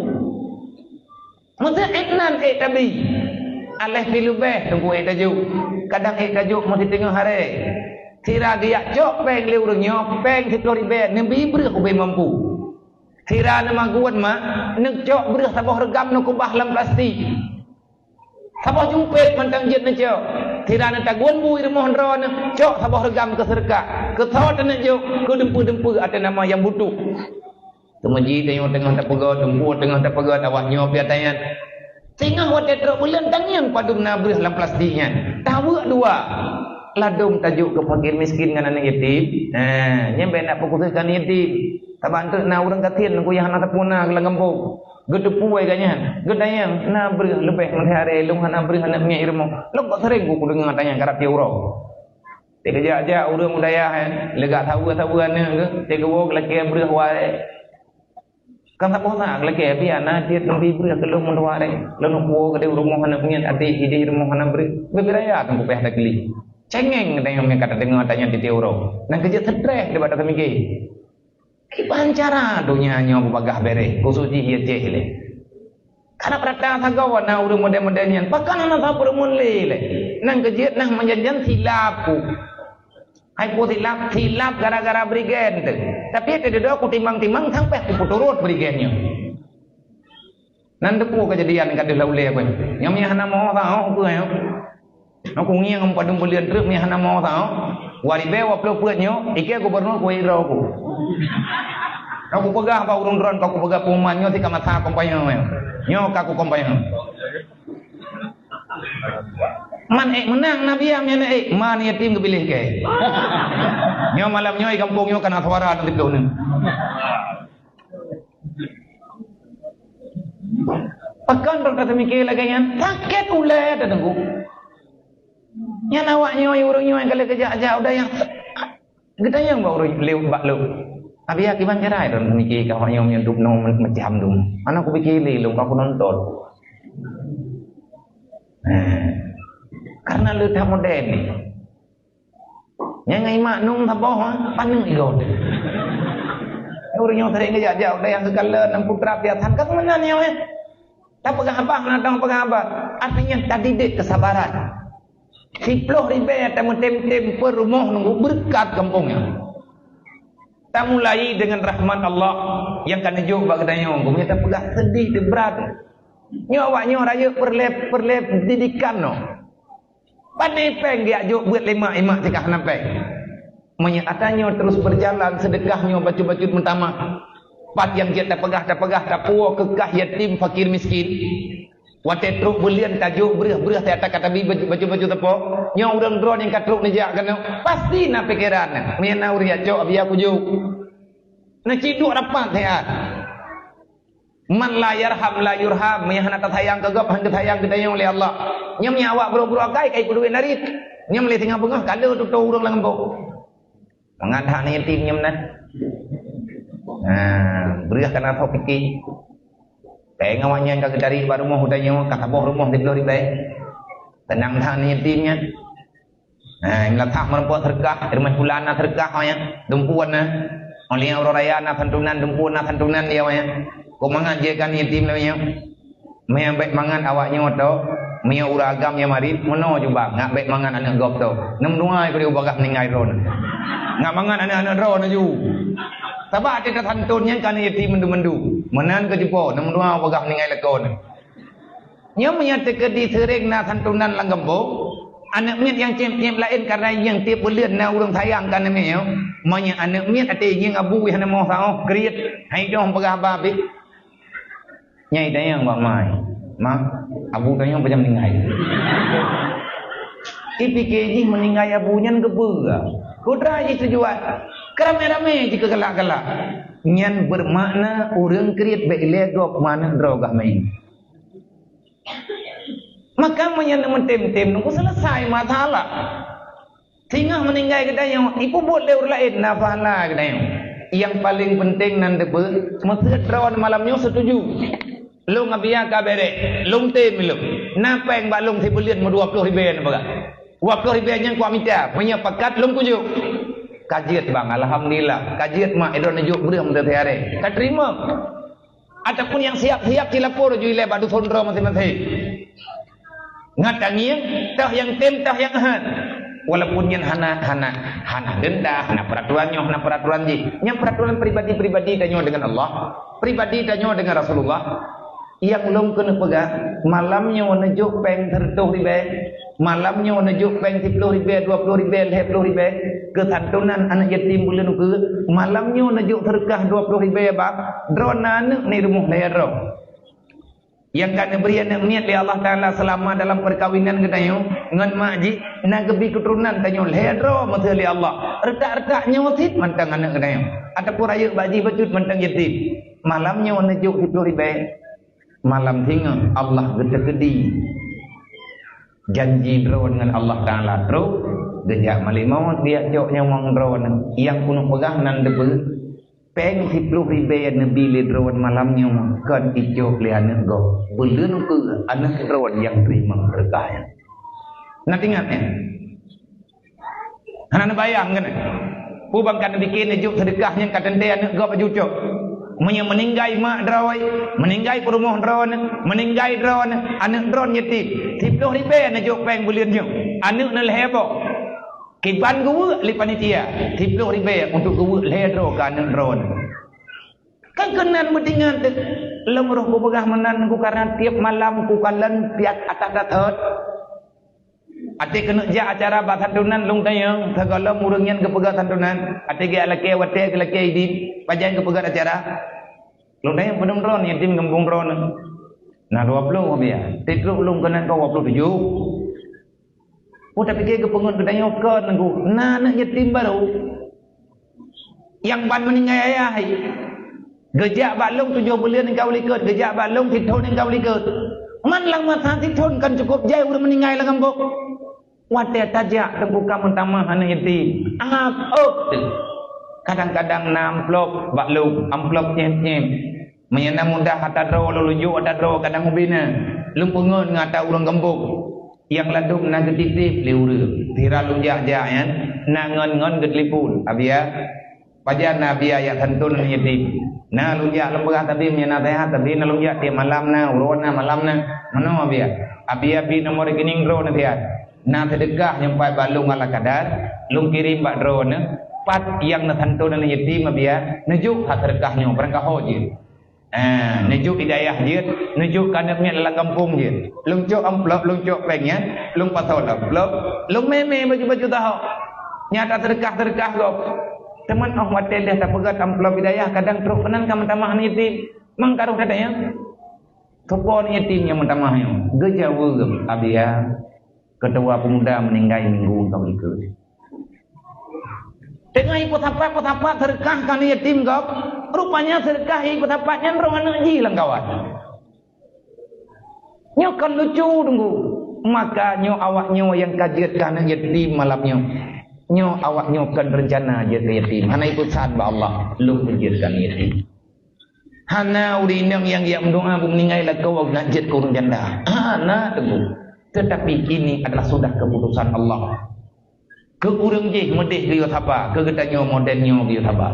Meuseu ék nan ék tabi. Aléh pih leubeh teungku ék tajok. Kadang ék tajok meusiteungoh aré. Sira geujak cok péng lé ureuëng nyoe, péng siplôh ribée, neubi breueh ubé mampu. Sira neumagun mak, neucok breueh saboh reugam neukeubah lam plastik. Saboh jumpet mantong jeuet neucok. Sira neutagun bui rumoh droeneuh, cok saboh reugam keu seureukah. Keu soe taneuk jok, keu dumpeue-dumpeue ateueh nama nyang butuh. Teuma jih tanyoe teungoh tapeugöt, dumpeue teungoh tapeugöt, awak nyoe pih ata nyan. Singoh watée trok buleuen tangieng padum na breueh lam plastik nyan. Taweuek dua. Ladôm tajok keu fakir miskin ngon aneuk yatim. Ha, nyan bék na peukuseue keu aneuk yatim. Sabab eunteuk na ureuëng gasien nyang hana sapeue na lam gampông. Geuteupeue gobnyan, geutanyong, "Na breueh leubeh meusiaré lôn hana breueh aneuk miet i rumoh." Lôn kok sering kudeungoe tanyong karab tiep uroe. Teukeujak-jak ureuëng u dayah, eh, leugak saweue-saweue aneuk geuh, teugeubôh lakée breueh wae. Kan saboh na lakée, "Biar na jeuet neubi breueh keu lôn mandua aré. Lôn kuwoe keudeh rumoh aneuk miet, até ideh rumoh hana breueh." Beubiraya teungku pih takli. Cengeng tanyong nyang ka tadeungoe tanyong tiep-tiep uroe. Nyang keujeuet stres daripada tamike. Kiban cara donya nyoe beubagaih bereh, khusos jih i Aceh lé. Karab rata sagoe na ureuëng model-model nyan, pakon hana sapeue rumun lé lé. Nyang keujeuet na meujanjian silap ku. Hai peue silap, silap gara-gara bri gen teuh. Tapi teudeungoe kutimbang-timbang sampai kupeuturot bri gen nyoe. Nan teupeue keujadian ka deuh lam ulée ku. Nyang mie hana mo sahoe peue nyoe. Aku ngieng padum buleuen treuk mie hana mo sahoe. Dua ribée dua ploh peuet nyoe, ikée gubunur kuwai droe ku. Aku peugah bak ureuëng droen, ka kupeugah peuman nyoe si ka masa kompanye nyoe. Nyoe ka kukompanye. Man ék meunang na biang nyan ék, man yatim geupiléh kée. Nyoe malam nyoe i gampông nyoe kana suara nanti ploh nyoe. Pakon droe taseumike lagée nyan? Sakét ulée tateungku. Nyan awak nyoe, ureuëng nyoe ka lheueh geujak-jak u dayah. Geutanyong bak ureuëng lé bak lôn. Abi, kiban cara droe taseumike ka awak nyoe meunyoe dum nyoe macam dum. Hana kupike lé lôn, ka kunonton. Eh, karena lé that model nyoe. Nyang ngai mak nung saboh, ha, paneuk igoe. Ureuëng nyang sering geujak-jak, udah nyang geukalon, nyang putra piasan, ka meunan nyoe, eh. Tapeugah haba, na dong peugah haba. Artinya, tadidik kesabaran. Siploh ribée tameutem-tem per rumoh nunggu beureukat gampông nyan. Tamulai dengan rahmat Allah nyang ka neujok bak geutanyoe, geutanyoe tapeugah sedih dan berat. Nyoe awak nyoe rayeuk peureulée, peureulée didikan nyoe. Pane péng geujak jok beuet lé mak, i mak cit ka hana péng. Meunyoe atra nyoe terus beujalan, seudeukah nyoe bacut-bacut meutamah. Pat nyang jeuet tapeugah-tapeugah, tapuwoe keu kah yatim, fakir, miskin. Watée trok buleuen tajok breueh-breueh, tata ka tabi baju-baju teupok. Nyoe ureuëng droe nyang ka trok neujak keunoe, pasti na pikeran. Meunyoe na ureuëng jak cok, biya kujok. Na cit duek rapat siat. Man la yarham la yurham, meunyoe hana tasayang keu gob, hana tasayang geutanyoe lé Allah. Nyoe meunyoe awak brok-brok akai, kai peuduek narit. Nyoe meulé singoh beungoh, ka lheueh tutoe ureuëng lam gampông. Mangat hak yatim nyoe meunan. Ha, breueh kana tho pike. Péng awak nyan ka geutari bak rumoh geutanyoe, ka saboh rumoh siploh ribée. Teunang that yatim nyan. Nah, meulathah meureumpok seureukah, rumoh pulan na seureukah awak nyan, dumpeue na. Óh lheueh uroe raya na santunan, dumpeue na santunan di awak nyan. Kok mangat jih kan yatim lagée nyoe. Meunyoe bék mangat awak nyoe tho, meunyoe ureuëng agam nyang marit, meunoe ju bang, ngat bék mangat aneuk gob tho. Neumeudoá keu ubagaih meuninggai droeneuh. Ngat mangat aneuk-aneuk droeneuh ju. Sabab até tasantun nyan kan yatim mandum-mandum. Meunan keu jipo, neumeudoá ubagaih meuninggai lakoe neuh. Nyoe meunyoe teukeudi seuréng na santunan lam gampông, aneuk miet nyang cém-cém laén kareuna nyang tiep buleuen na ureuëng sayang keu aneuk miet nyoe. Meunyoe aneuk miet até ngieng abu hana moh saôh kriet, hai dong peugah haba pih. Nyai tanyong bak mai, "Ma, abu tanyong pajan meuninggai?" Ipike jih meuninggai abu nyan geupeue? Kudra jih tujuan. Keuramé-ramé jih keugalak-galak. Nyan beumakna ureuëng kriet bék ilée gob manök droe gah mé. Maka meunyoe neumeutem-tem, nunggu seuleusai masalah. Singoh meuninggai geutanyoe, ipeubuet lé ureuëng laén na pahala geutanyoe. Nyang paleng peunteng nan teupeue, meuseuet droe malam nyoe seutuju. Lôn Abiya ka bèrèh, lôn tem lôn. Na péng bak lôn sibuleuen meudua ploh ribèe neupeugah. Dua ploh ribèe nyan kuat mita, meunyoe pakat lôn kujok. Ka jeuet bang, alhamdulillah. Ka jeuet mak, droeneuh jok breueh meuteuteuharé. Ka teurimong. Ataupun nyang siap-siap cilapor ju ilée bak dusun droe maséng-maséng. Ngat tangieng, toh nyang tem, toh nyang han. Walaupun nyan hana, hana, hana denda, hana peraturan nyoe, hana peraturan jih. Nyang peraturan pribadi-pribadi tanyoe dengan Allah, pribadi tanyoe dengan Rasulullah. Nyang lôn keuneuk peugah, malam nyoe neujok péng sireutoh ribée, malam nyoe neujok péng siploh ribée, dua ploh ribée, lhée ploh ribée, keu santunan aneuk yatim buleuen ukeue, malam nyoe neujok seudeukah dua ploh ribée bak droeneuh aneuk ni rumoh lhée droe. Nyang ka neubri aneuk miet lé Allah Taala seulama dalam peukawinan geutanyoe ngon mak jih, na geubi keuturonan tanyoe lhée droe meusé lé Allah. Reutak-reutak nyoe cit mantong aneuk geutanyoe, ataupun rayeuk bak jih bacut mantong yatim. Malam nyoe neujok siploh ribée. Malam singoh Allah geuteukeudi janji droeneuh ngon Allah Taala trok, geujak malék mawöt geujak jok nyawöng droeneuh. Nyang keuneuk peugah nan teupeue, péng siploh ribée neubi lé droeneuh malam nyoe kon ijok lé aneuk gob. Buleuen ukeue aneuk droeneuh nyang teurimong seudeukah nyan. Na teuingat nyan? Hana neubayang keunoe. Peue bang ka neupike neujok seudeukah nyang ka teuntée aneuk gob aju cok. Meunyoe meuninggai mak droe, meuninggai peurumoh droeneuh, meuninggai droeneuh, aneuk droeneuh yatim, siploh ribée neujok péng buleuen nyoe, aneuk neuh lhée boh. Kiban geuweuek lé panitia, siploh ribée untuk geuweuek lhée droe keu aneuk droeneuh. Kan keunan meutingan teuh, lôn roh kupeugah meunan ku karena tiep malam kukalon piat atat-atat. Até keuneuk jak acara bak santunan lôn tanyong, sigohlom ureuëng nyan geupeugah santunan, até geulakée watée geulakée idin, pajan geupeugah acara. Lôn tanyong padum droeneuh yatim gampông droeneuh. Na dua ploh biaya. Titrok lôn keunan ka dua ploh tujoh. Oh, tapi geupeuingat geutanyoe kon nangku, na aneuk yatim barô. Nyang ban meuninggai ayah hai. Geujak bak lôn tujoh buleuen nyang ka u likot, geujak bak lôn sithon nyang ka u likot. Man lam masa sithon kan cukup jai ureuëng meuninggai lam gampông. Watée tajak teungku ka meutamah aneuk yatim. Ap, ôk teuh. Kadang-kadang na amplop bak lôn, amplop nyem-nyem. Meunyoe na mudah ata droe lôn lunjok ata droe kadang ubena. Lôn peungon ngon ata ureuëng gampông. Nyang ladôm na geutitép lé ureuëng. Sira lôn jak-jak nyan, na ngon-ngon geutelepon, "Abiya, pajan na Abiya jak santon aneuk yatim?" "Na lôn jak lôn peugah tadi meunyoe na seuhat, tadi na lôn jak tiep malam na, uroe na malam na." "Meunoe Abiya?" "Abiya pi nomor rekening droeneuh siat. Na seudeukah nyang pat bak lôn ala kadar, lôn kirém bak droeneuh, pat nyang neusanton aneuk yatim Abiya, neujok ha seudeukah nyoe, barangkaho jeuet." Ah, neujok di dayah jeuet, neujok keu aneuk miet lam gampông jeuet. Lôn cok amplop, lôn cok péng nyan, lôn pasoe lam amplop, lôn mé-mé baju-baju tahok. Nyan ata seudeukah-seudeukah gob. Teuma óh watée lheueh tapeugét amplop di dayah, kadang trok keunan ka meutamah aneuk yatim. Mang ka rôh that nyan. Soe po aneuk yatim nyang meutamah nyoe? Geujaweueb, "Abiya, ketua pemuda meuninggai minggu nyang ka likot." Teungoh ipeusapat-peusapat seudeukah keu aneuk yatim gob, rupanya seudeukah ipeusapat nyan roh aneuk jih lam kawan. Nyoe kon lucu teungku. Maka nyoe awak nyoe nyang ka jeuet keu aneuk yatim malam nyoe. Nyoe awak nyoe kon reuncana jeuet keu yatim. Hana ipeusan bak Allah, lôn peujeuet keu aneuk yatim. Hana ureuëng inong nyang jak meudoá bak meuninggai lakoe na jeuet keu ureuëng janda. Hana teungku. Tetapi ini adalah sudah keputusan Allah. Keu ureuëng jih meudeh geuyue saba, keu geutanyoe model nyoe geuyue saba.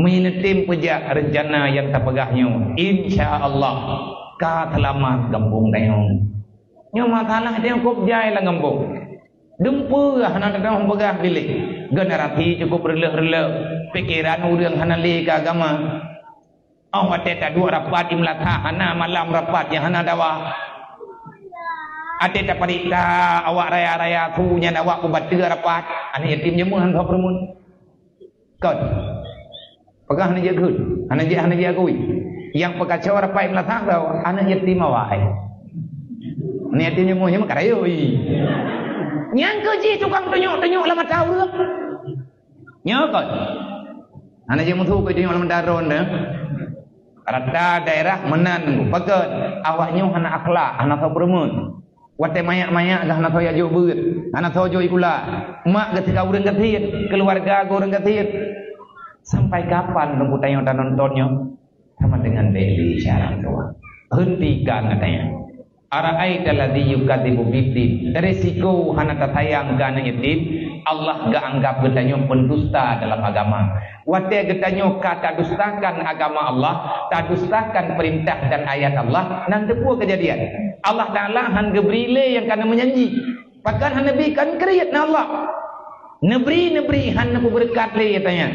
Meunyoe neutem peujak reuncana nyang tapeugah nyoe, insya Allah ka seulamat gampông tanyoe. Nyoe masalah tanyoe kôb jai lam gampông. Dumpeue hana teupeugah biléh. Generasi cukup reuloh-reuloh, pikeran ureuëng hana lé keu agama. Óh watée taduek rapat di meulasah hana malam rapat nyang hana dawa. Até taparéksa awak raya-raya su nyan awak peubateue rapat, aneuk yatim jameun hana soe peureumeun. Kon. Peugah hana jeuet geuh, hana jeuet, hana jeuet agui. Nyang peukaco rapat di meulasah soe, aneuk yatim awai. Aneuk yatim jameun nyan meukarayoi. Nyang keu jih tukang tunyok-tunyok lam mata ureuëng. Nyoe kon. Hana jimeusu keu tanyoe lam daron deh. Rata daerah meunan pakon awak nyoe hana akhlak, hana soe peureumeun. Watée manyak-manyak gah hana soe jak jok beuet, hana soe jok sikula. Mak geuh sika ureuëng gasien, keuluwarga geuh ureuëng gasien. Sampai kapan teungku tanyoe tanonton nyoe? Sama dengan bèk lé syarat dua. Hentikan katanya. Ara'aita alladzi yukadzibu biddin. Risiko hana tasayang keu aneuk yatim, Allah geuanggab geutanyoe pendusta dalam agama. Watée geutanyoe ka tadustakan agama Allah, tadustakan perintah dan ayat Allah, nyan teupeu keujadian. Allah Taala han geubri lé nyang ka na meujanji. Pakon han neubri, kan kriet na Allah. Neubri, neubri, han neupeubeureukat lé tanyan.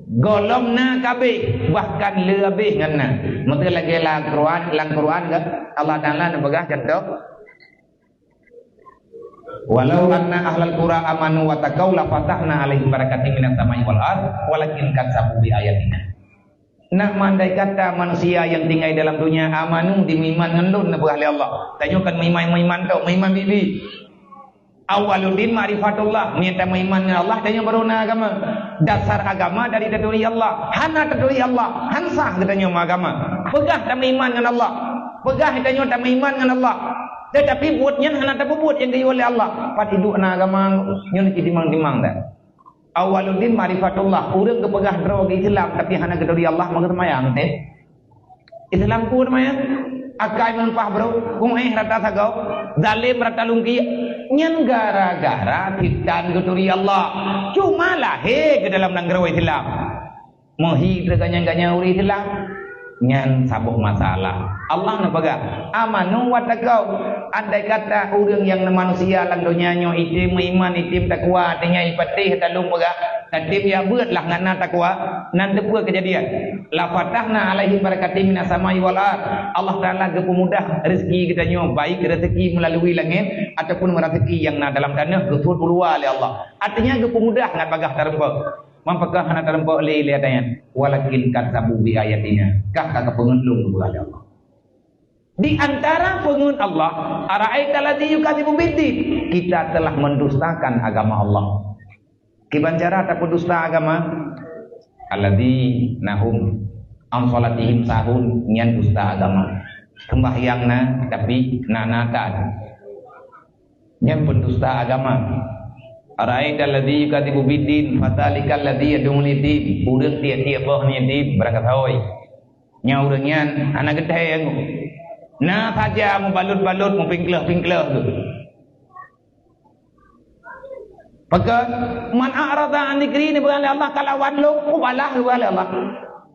Gohlom na ka abéh, bahkan le abéh ngon na. Meuteulagée lam Quran, lam Quran kan Allah Taala neupeugah contoh, "Walau anna ahlal qura amanu wa taqau la fatahna alaihim barakatim minas samai wal ard, walakin kazzabu bi ayatina." Nak mandai kata manusia nyang tinggai dalam dunia amanu, dimeuiman ngon lôn, neupeugah lé Allah. Tanyoe kan meuiman-meuiman tok, meuiman bibi. Awwaluddin ma'rifatullah, meunyoe tameuiman ngon Allah, tanyoe baru na agama. Dasar agama dari taturi Allah. Hana taturi Allah, han sah geutanyoe meuagama. Peugah tameuiman ngon Allah. Peugah tanyoe tameuiman ngon Allah. Tetapi buet nyan hana tapeubuet nyang geuyue lé Allah. Pat iduek na agama nyoe, timang-timang dah. Awwaluddin ma'rifatullah. Ureuëng geupeugah droe geuh Islam tapi hana geuturi Allah, maka seumayang teuh. Islam peue seumayang? Akai meulimpah brôk, kuéh rata sagoe, zalim rata lungkie. Nyan gara-gara sitan geuturi Allah. Cuma lahé keu dalam nanggroe Islam. Meuhi teuganyan-ganyan ureuëng Islam. Nyan saboh masalah. Allah neupeugah, "Amanu wattaqau." Andai kata ureuëng nyang manusia lam donya nyoe item meuiman, item takwa, artinya ipatéh taleueng peugah, tatem ya beuet lah ngon na takwa, nyan teupeu keujadian. "La fatahna alaihim barakatim minas samai wal ard." Allah Taala geupeumudah rezeki geutanyoe, baik rezeki meulalu langét ataupun rezeki nyang na dalam taneuh, geusuet u luwa lé Allah. Artinya geupeumudah ngon bagah tareumpok. Meupeugah hana tareumpok lé, lé tanyan. "Walakin kazzabu bi ayatina." Kah ka geupeungeut lôn, geupeugah lé Allah. Di antara peungeut Allah, "Ara'aita allazi yukadzibu biddin." Kita telah mendustakan agama Allah. Kiban cara tapeudusta agama? "Allazi nahum an salatihim sahun." Nyan dusta agama. Sembahyang na, tapi na-na that. Nyan pendusta agama. "Ara'aita allazi yukadzibu biddin, fadzalikal ladzi yad'ul yatim." Ureuëng tiek-tiek boh yatim, barangkasoe. Nyan ureuëng nyan hana geuthée anggô. Na saja meubalot-balot, meupingkleuh-pingkleuh tu. Pakon, "Man a'rada an dzikri," neupeugah lé Allah, "Kalawan lôn, kubalah," neupeugah lé Allah.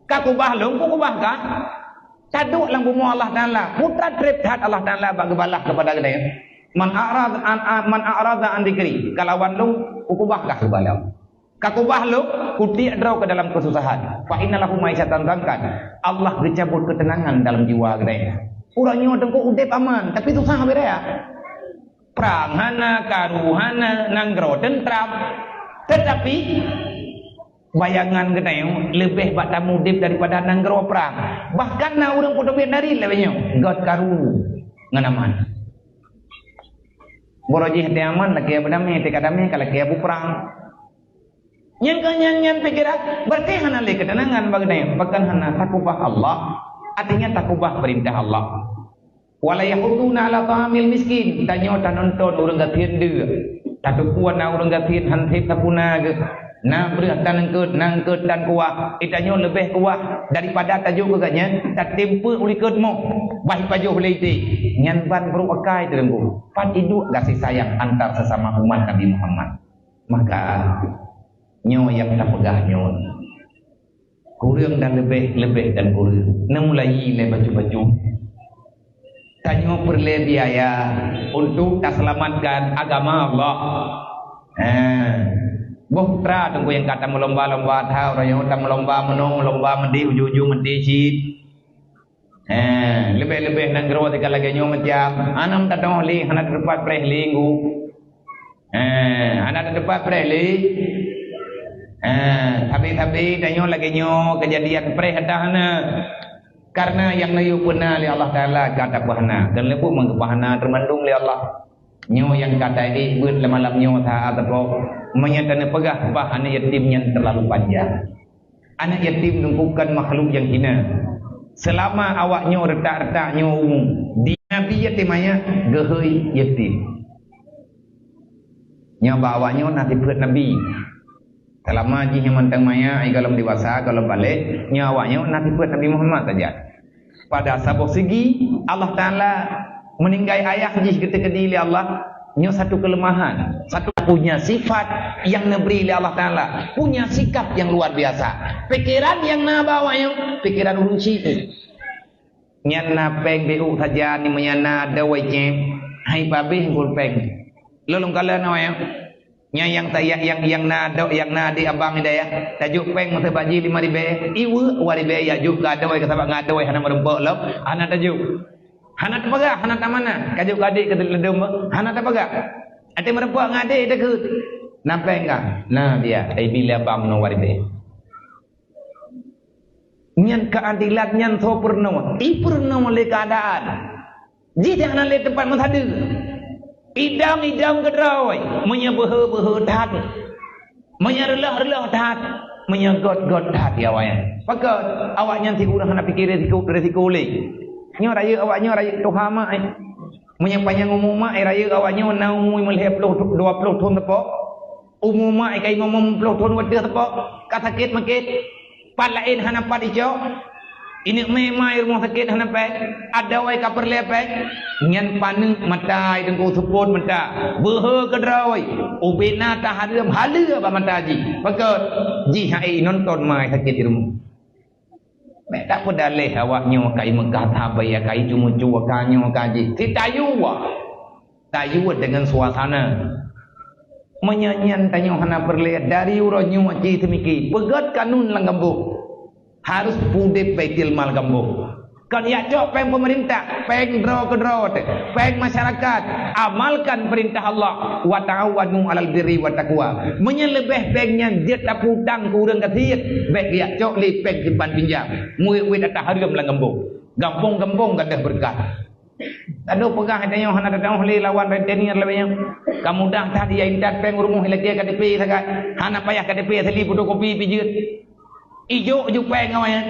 "Ka kubah lôn, kukubah kah." Taduek lam bumoe Allah Taala, putra treb that Allah Taala bak geubalah keupada geutanyoe. "Man a'rad an, an, man a'rada an dzikri," kalawan lôn, kukubah kah keupada. Ka kubah lôn, kutiek droe keu dalam keususahan. "Fa inna lahu ma'isyatan dhankan." Allah geucabot keuteunangan dalam jiwa geutanyoe. Ureuëng nyoe teungku udeb aman, tapi susah beda. Prang hana, karu hana, nanggroe teuntram. Tetapi bayangan geutanyoe leubeh bak tamudeb daripada nanggroe prang. Bahkan na ureuëng peuteubiet dari lagée nyoe, gét karu ngon aman. Boro jih teu aman lakée beudamé, teu ka damé ka lakée buprang. Nyang ka nyan-nyan pikiran, berarti hana lé keuteunangan bak geutanyoe. Pakon hana, takubah Allah, artinya takubah peurintah Allah. "Wala yahudduna ala ta'amil miskin." Tanyoe tanonton ureuëng gasien deuk. Tateupeue na ureuëng gasien han sép tapuna geuh. Na breueh tan eungkôt, na eungkôt tan kuah. Di tanyoe leubeh kuah daripada tajok keu gobnyan, tatem peuet u likot moh, bah ipajoh lé iték. Nyan ban brok akai teungku. Pat iduek gaséh sayang antar sesama umat Nabi Muhammad. Maka nyoe nyang tapeugah nyoe. Kureueng dan leubeh, leubeh dan kureueng. Neumulai lé bacut-bacut. Tanyoe peureulée biaya untuk taseulamatkan agama Allah. Ha. Boh putra teungku nyang ka tameulomba-lomba, tha uroe nyoe tameulomba meunoe, meulomba meudeh, ujong-ujong meudeh cit. Eh, leubeh-leubeh nanggroe teuka lagée nyoe macam, hana meutatong lé, hana teupat preh lé ngu. Eh, hana teupat preh lé. Eh, sabe-sabe tanyoe lagée nyoe keujadian preh ata hana. Karena nyang neuyue peuna lé Allah Taala ka tapeuhana, dan leubeh meugeupeuhana teumandum lé Allah. Nyoe nyang ka taék beuet lam malam nyoe saat teupok, meunyoe taneuk peugah bah aneuk yatim nyan teulalu panjang. Aneuk yatim nungkukan makhluk nyang hina. Seulama awak nyoe reutak-reutak nyoe umu, di Nabi yatim maya geuhôi yatim. Nyoe bak awak nyoe na sifeuet Nabi. Seulama jih nyang mantong maya, ai golom dewasa, golom balek, nyoe awak nyoe na sifeuet Nabi Muhammad saja. Pada saboh segi, Allah Taala meuninggai ayah jih geuteukeudi lé Allah, nyoe satu keuleumahan, satu punya sifat yang neubri lé Allah Taala, punya sikap yang luar biasa. Pikeran nyang na bak awaknyan, pikeran ureuëng syiek. Nyan na péng beu sajan, meunyan na dawai céng, hai pabéh gol péng. Lôn lôn kalon awaknyan. Nyan nyang ta-, nyang, nyang, nyang na dok, nyang na di abang di dayah, tajok péng masa bak jih lima ribèe, iweuk dua ribèe jak jok keu adoe, keu sabab ngon adoe hana meureumpok lom, hana tajok. Hana tapeugah, hana tamana, ka jok keu adék keu ladôm, hana tapeugah. Até meureumpok ngon adék takheun. Na péng ka? Na biya, ibi lé abang nyoe dua ribèe. Nyan keuadilan nyan soe peurunoe? Ipeurunoe lé keuadaan. Jih nyang na lé teumpat meusadeue. Idong-idong keudroe, meunyoe beuhe-beuhe that, meunyoe reuloh-reuloh that, meunyoe gét-gét that, ya awaknyan. Pakon awaknyan sikureueng hana pike risiko, risiko lé. Nyoe rayeuk awaknyoe rayeuk tuha mak, eh. Meunyoe panyang umu mak, eh, rayeuk awaknyoe na umu meulhèe ploh, dua ploh thon teupok. Umu mak, eh, ka limong ploh thon watèe teupok, ka sakét makét. Pat laén hana pat icok. Ineuk mé ma i rumoh sakét hana péng. Adoe ka peureulèe péng. Nyan paneuk mata i teungku, seupôt mata. Beuhe keudroe. Ubena tahareuem haleue bak mata jih. Pakon? Jih hai nonton ma sakét di rumoh. Bèk tapeudaleh awaknyoe ka i Meukah sabe, ka i ceumeucue, ka nyoe ka jih. Sitayue. Tayue deungon suasana. Meunyoe nyan tanyoe hana peureulèe dari uroe nyoe cit seumiki, peugöt kanun lam gampông. Harus pudeb Baitul Mal gampông. Kon jak cok péng peumeurintah, péng droe keudroe teuh, péng masyarakat. Amalkan peurintah Allah, "Wa ta'awanu 'alal birri wat taqwa." Meunyoe leubeh péng nyan jeuet tapeutang keu ureueng gasien, bèk jak cok lé péng simpan pinjam. Murit-murit ata hareuem lam gampông. Gampông-gampông gadôh beureukat. Adoe peugah tanyoe hana tatu'oh lé lawan rentenir lagèe nyoe. Ka mudah that ya intat péng rumoh ilakèe K T P sagai. Hana payah K T P asli, fotokopi pih jeuet. Ijok ju péng awaknyan.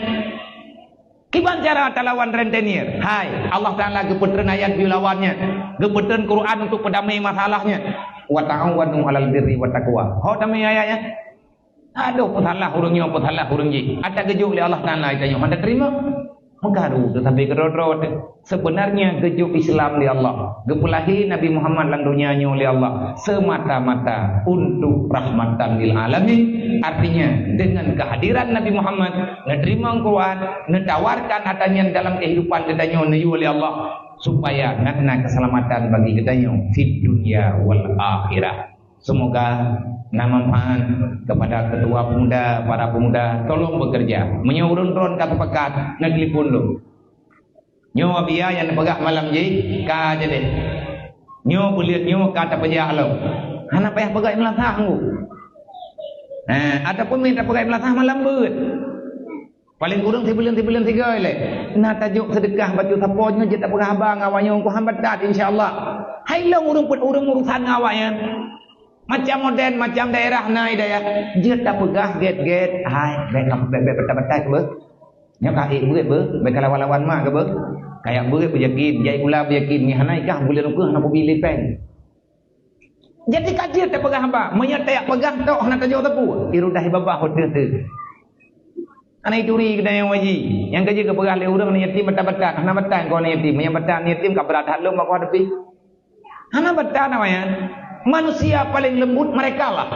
Kiban cara talawan rentenir? Hai, Allah Taala geupeutreun ayat geulawan nyan. Geupeutreun Quran untuk peudamé masalah nyan. "Wa ta'awanu 'alal birri wat taqwa." Ho tamé ayat nyan. Adoe, peusalah ureueng nyoe, peusalah ureueng jih. Ata geujok lé Allah Taala, tanyoe hana teurimong. Meukaru teuh sabe keudroe-droe teuh. Sebenarnya geujok Islam lé Allah. Geupeulahé Nabi Muhammad lam donya nyoe lé Allah semata-mata untuk rahmatan lil alamin. Artinya, dengan kehadiran Nabi Muhammad, neuteurimong Quran, neutawarkan ata nyan dalam kehidupan geutanyoe neuyue lé Allah, supaya ngat na keuseulamatan bagi geutanyoe fid dunya wal akhirah. Semoga na manfaat kepada ketua pemuda, para pemuda. Tolong bekerja. Meunyoe ureueng droen ka teupakat, neutelepon lom. Nyoe biaya nyang neupeugah malam jih, ka jadi. Nyoe buleuen nyoe ka tapeujak lom. Hana payah peugah meulasah ngu. Ha, ataupun mita peugah meulasah malam beuet. Paléng kureueng sibuleuen-sibuleuen sigoe lé. Na tajok seudeukah bacut sapo nyoe jeuet tapeugah haba ngon awaknyoe, ku hamba that, insya Allah. Hai lôn ureueng peuet ureueng urusan ngon awaknyan. Macam modern, macam daerah na i dayah. Jeuet tapeugah gét-gét. Hai, bèk, bèk, bèk, batai-batai keu beuh. Nyoe ka ék beuet beuh, bèk ka lawan-lawan mak keu beuh. Kayak beuet beuyakin, jai gula beuyakin, nyoe hana ikah buleuen ukeue hana kubi lipeng. Jadi ka jeuet tapeugah haba, meunyoe tajak peugah tok hana tajok teupeu, irudah babah udeuh teuh. Hana ituri keu dayang waji, nyang ka jeuet geupeugah lé ureueng aneuk yatim batan-batan, hana batan keu aneuk yatim, meunyoe batan aneuk yatim ka brat that lom bak kuah tepi. Hana batan awaknyan. Manusia paling lembut mereka lah.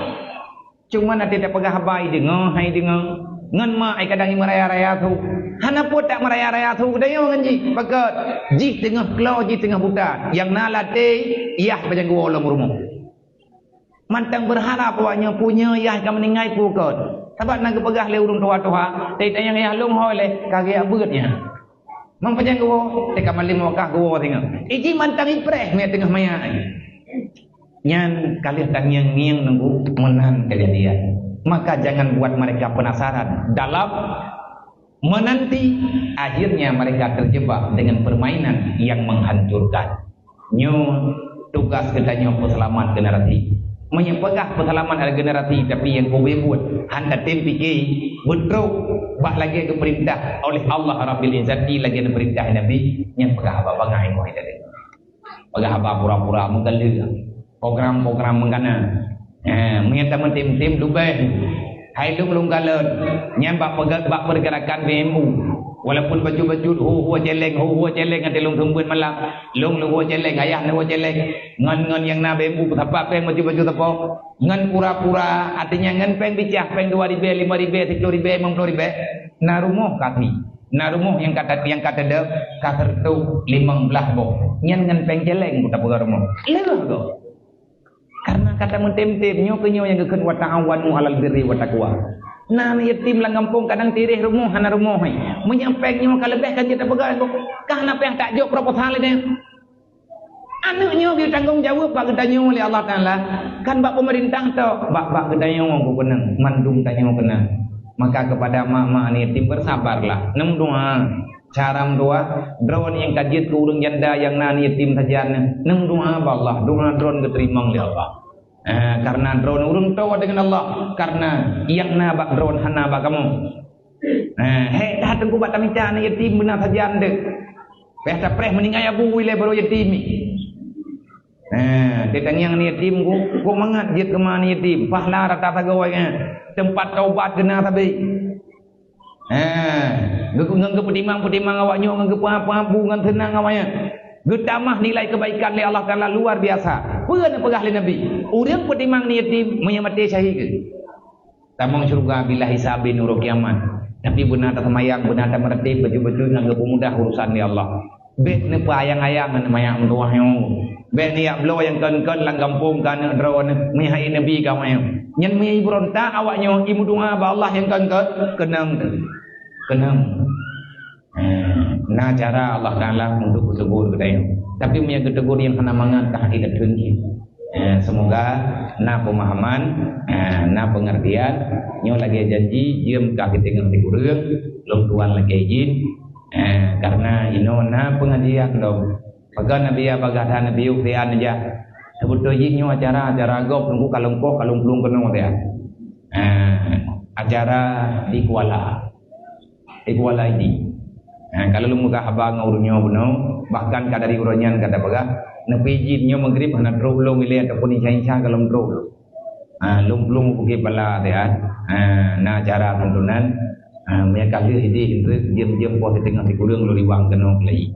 Cuma na teupeugah haba i deungoe, hai deungoe. Ngon mak ai kadang i meuraya-raya su. Hana peue tak meuraya-raya su geutanyoe ngon jih. Pakon? Jih teungoh klo, jih teungoh buta. Nyang na latée, yah bajang geuwoe lom rumoh. Mantong beurharap awaknyoe punya yah ka meuninggai pukon. Sabab na geupeugah lé ureuëng tuha-tuha, teuka nyang yah lôn hôi lé, ka geujak beuet nyan. Mang pajang geuwoe, teuka malem wakah geuwoe singoh. Iji mantong ipreh miet teungoh maya. Nyan ka lheueh tangieng-ngieng nunggu meunan keujadian. Maka jangan buat mereka penasaran dalam menanti, akhirnya mereka terjebak dengan permainan yang menghancurkan. Nyoe tugas geutanyoe peuseulamat generasi. Meunyoe peugah peuseulamat generasi, tapi nyang kube buet, han tatem pike, beutrok bak lagée geupeurintah oleh Allah Rabbil Izzati, lagée geupeurintah Nabi, nyang peugah haba bangai moe tadi. Peugah haba pura-pura meugalak. Program-program meugana. Eh, meunyoe tameutem-tem leubeh. Hai lôn, lôn kalon, nyan bak peuga-, bak peurgerakan B M U. Walaupun bacut-bacut, hu-hu céléng, hu-hu céléng, até lôn seumeubeuet malam. Lôn, lôn hu céléng, ayah neuhu céléng. Ngon, ngon nyang na B M U, sapat péng bacut-bacut sapo. Ngon pura-pura, artinya ngon péng bicah, péng dua ribèe, lima ribèe, siplôh ribèe, limong plôh ribèe. Na rumoh ka sie. Na rumoh nyang ka ta-, nyang ka teudeuk, ka sireutoh limong blaih boh. Nyan ngon péng céléng, ku tapeugah rumoh. Lheueh goh. Karena ka tameutem-tem, nyoe keuh nyoe nyang geukheun, "Wa ta'awanu 'alal birri wat taqwa." Na aneuk yatim lam gampông kadang tireh rumoh, hana rumoh, hai. Meunyoe péng nyoe ka leubeh kan jeuet tapeugah, ka hana péng, tak jok proposal nyan. Aneuk nyoe geutanggong jaweueb bak geutanyoe lé Allah Taala, kan bak peumeurintah tok, bak, bak geutanyoe geukeunong, mandum tanyoe keunong. Maka kepada mak-mak aneuk yatim, bersabarlah, neumeudoa. Cara meudoa, droeneuh nyang ka jeuet keu ureueng janda nyang na aneuk yatim sajan, neumeudoa bak Allah, doa droeneuh geuteurimong lé Allah. Eh, karena droeneuh ureueng toe deungon Allah, karena nyang na bak droeneuh hana bak kamoe. Eh, hék that teungku bak tamita aneuk yatim beuna sajan deuh. Payah tapreh meuninggai abu ilée barô yatim. Eh, teutangieng aneuk yatim ku, kok mangat jeuet keu ma aneuk yatim, pahala rata sagoe nyan. Teumpat taubat geuh na sabe. Eh, geu-, ngon geupeutimang-peutimang awak nyoe, ngon geupeuabu-abu ngon seunang awak nyan. Geutamah nilai kebaikan lé Allah Taala luar biasa. Peue neupeugah lé Nabi? Ureueng peutimang aneuk yatim, meunyoe maté syahid geuh. Tamong syeuruga bila hisab di nurok kiamat. Tapi beuna taseumayang, beuna tameureutéb, bacut-bacut nyang geupeumudah urusan lé Allah. Bék neupeuayang-ayang ngon manyak meutuwah nyoe. Bék neujak bloe nyang kon-kon lam gampông keu aneuk droeneuh, meuhai neubi ka awak nyoe. Nyan meunyoe jibeurontak awak nyoe, jimeudoa bak Allah nyang kon-kon, keunong teuh. Keunong. Eh, na cara Allah Taala untuk geutegur geutanyoe. Tapi meunyoe geutegur nyang hana mangat, ka hati dateueng jih. Eh, semoga na pemahaman, eh, na pengertian. Nyoe lagée janji, jeuem ka siteungoh sikureueng, lôn tuan lakée idin. Eh, karena inoe na pengajian lom. Peugah Nabi ya bagah that Nabi yuk sian aja. Sebetul jih nyoe acara, acara gob nunggu kalon poh, kalon plueng keunoe dia. Eh, acara di Kuala. Di Kuala Idi. Ha, kalau lôn peugah haba ngon ureueng nyoe bunoe, bahkan ka dari uroe nyan ka tapeugah, neupeuijin nyoe Maghrib hana trok lôn ilée ataupun Isya-Isya ka lôn trok lôn. Ha, lôn plueng bukét pala teuh, ha, na acara santunan, ha, meunyo ka lheueh idéh, jeuem-jeuem poh siteungoh sikureueng lôn ribang keunoe keulai.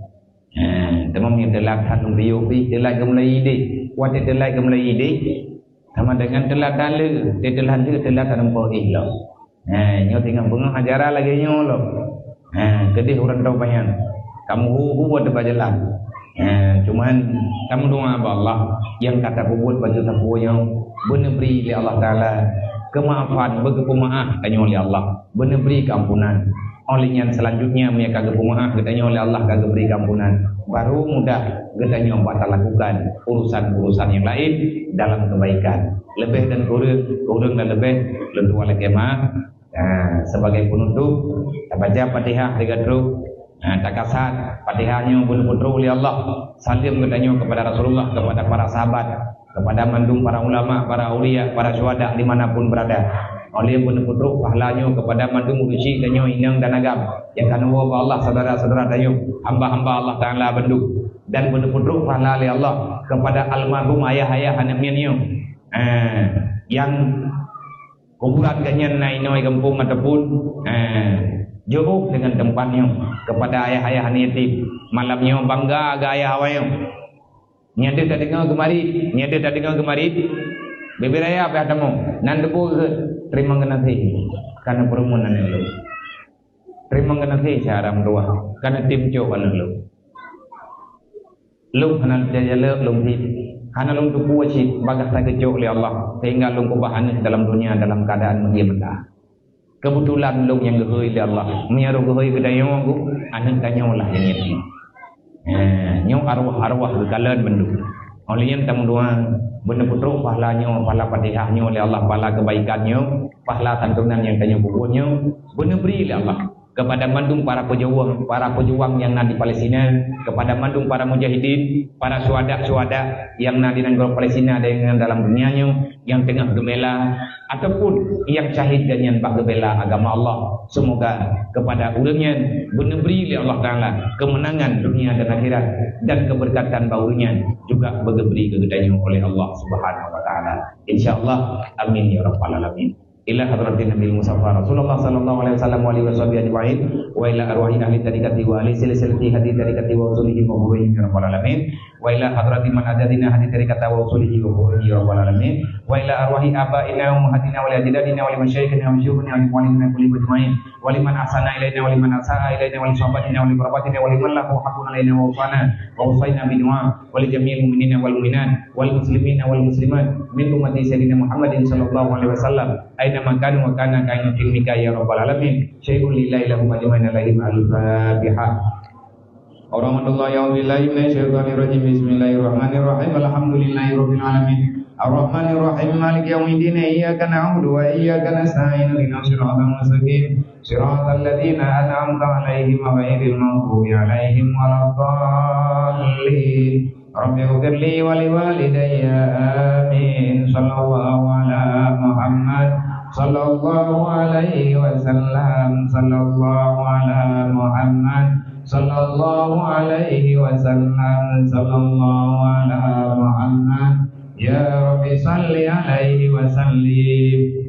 Ha, teuma meunyo teulat that lôn piôh pih, teulat geumulai idéh. Watée teulat geumulai idéh, sama dengan teulat daleue, teulat daleue, teulat taneumpoh éh lom. Ha, nyoe teungoh beungoh ajaran lagée nyoe lom. Ha, keudeh ureueng tau banyan. Kamu hu-hu ateueh bak jalan. Ha, cuman kamu doa bak Allah nyang ka tapeubuet baju sapeue nyoe, beuneubri lé Allah Taala keumaafan, beugeupeumaáh tanyoe lé Allah, beuneubri keuampunan. Óh lheueh nyan selanjutnya meunyo ka geupeumaáh geutanyoe lé Allah, ka geubri keuampunan, baru mudah geutanyoe bak talakukan urusan-urusan nyang laén dalam kebaikan. Leubeh dan kureueng, kureueng dan leubeh, lôn tuan lakée maáf. Ha, sebagai penutup, tabaca Fatihah tiga trok. Ha, takasat Fatihah nyoe beuneupeutrok lé Allah. Saleuem geutanyoe kepada Rasulullah, kepada para sahabat, kepada mandum para ulama, para aulia, para syuhada di mana pun berada. Óh lheueh beuneupeutrok pahala nyoe kepada mandum ureueng syik tanyoe inong dan agam nyang ka neuwoe bak Allah, saudara-saudara tanyoe, hamba-hamba Allah Taala bandum. Dan beuneupeutrok pahala lé Allah kepada almarhum ayah-ayah aneuk miet nyoe. Ha, nyang kuburan geuh nyan na inoe gampông ataupun, eh, jiôh deungon teumpat nyoe kepada ayah-ayah aneuk yatim. Malam nyoe bangga geuh ayah awai nyoe. Nyan deuh tadeungoe geumarit, nyan deuh tadeungoe geumarit. Bibir raya pih tamong, nan teupeu geuh teurimong geunaséh. Kana peurumoh aneuk lôn. Teurimong geunaséh syara meutuwah, kana tim cok aneuk lôn. Lôn hana jaleuek lôn hiep, hana lôn teupeu cit bagaih tageucok lé Allah, sehingga lôn keubah aneuk dalam dunia dalam keuadaan meuhie meuta. Keubeutulan lôn nyang geuhôi lé Allah, meunyo roh geuhôi geutanyoe, aneuk tanyoe lah nyang nyan. Eh, nyoe arwah-arwah geukalon bandum. Óh lheueh nyan tameudoa, beuneupeutrok pahala nyoe, pahala Fatihah nyoe lé Allah, pahala keubaikan nyoe, pahala santunan nyang tanyoe peubuet nyoe, beuneubri lé Allah kepada mandum para peujuang, para peujuang nyang na di Palestina, kepada mandum para mujahidin, para syuhada-syuhada nyang na di nanggroe Palestina dan nyang dalam dunia nyoe nyang teungoh geubela ataupun nyang syahid dan nyang bak geubela agama Allah. Semoga kepada ureueng nyan beuneubri lé Allah Taala keumeunangan dunia dan akhirat, dan keubeureukasan bak ureueng nyan juga beugeubri keu geutanyoe oleh Allah Subhanahu wa Taala. Insya Allah, amin ya rabbal alamin. ila hadratin Nabil Mustafa Rasulullah sallallahu alaihi wasallam wa alihi washabihi ajma'in, wa ila arwahi ahli tariqati wa ahli silsilati hadhihi tariqati wa usulihim wa furu'ihim ya rabbal alamin, wa ila hadrati man ajatina hadhihi tariqata wa usulihi wa furu'ihi ya rabbal alamin, wa ila arwahi abaina wa ummahatina wa li ajdadina wa li masyayikhina wa syuyukhina wa li muallimina kulli ajma'in, wa liman ahsana ilaina wa liman asa'a ilaina wa li sahabatina wa li qarabatina wa liman lahu haqqun alaina wa awsana wa awsayna bidu'a wa li jami'il mu'minina wal mu'minat wal muslimina wal muslimat min ummati sayyidina Muhammadin sallallahu alaihi wasallam aina ma kanu wa kana kainun fi ilmika ya rabbal alamin. Syai'un lillahi lahum ajma'in alaihim al-Fatihah. Warahmatullahi, a'udzubillahi minasyaitonirrajim. Bismillahirrahmanirrahim. Alhamdulillahi rabbil alamin. Arrahmanirrahim. Maliki yaumiddin. Iyyaka na'budu wa iyyaka nasta'in. Ihdinas siratal mustaqim. Siratal ladzina an'amta 'alaihim ghairil maghdubi 'alaihim waladdallin. Rabbighfirli wa liwalidayya. Amin. Sallallahu ala Muhammad. Sallallahu alaihi wasallam. Sallallahu ala Muhammad. Sallallahu alaihi wasallam. Sallallahu ala Muhammad. Ya Rabbi salli alaihi wa sallim.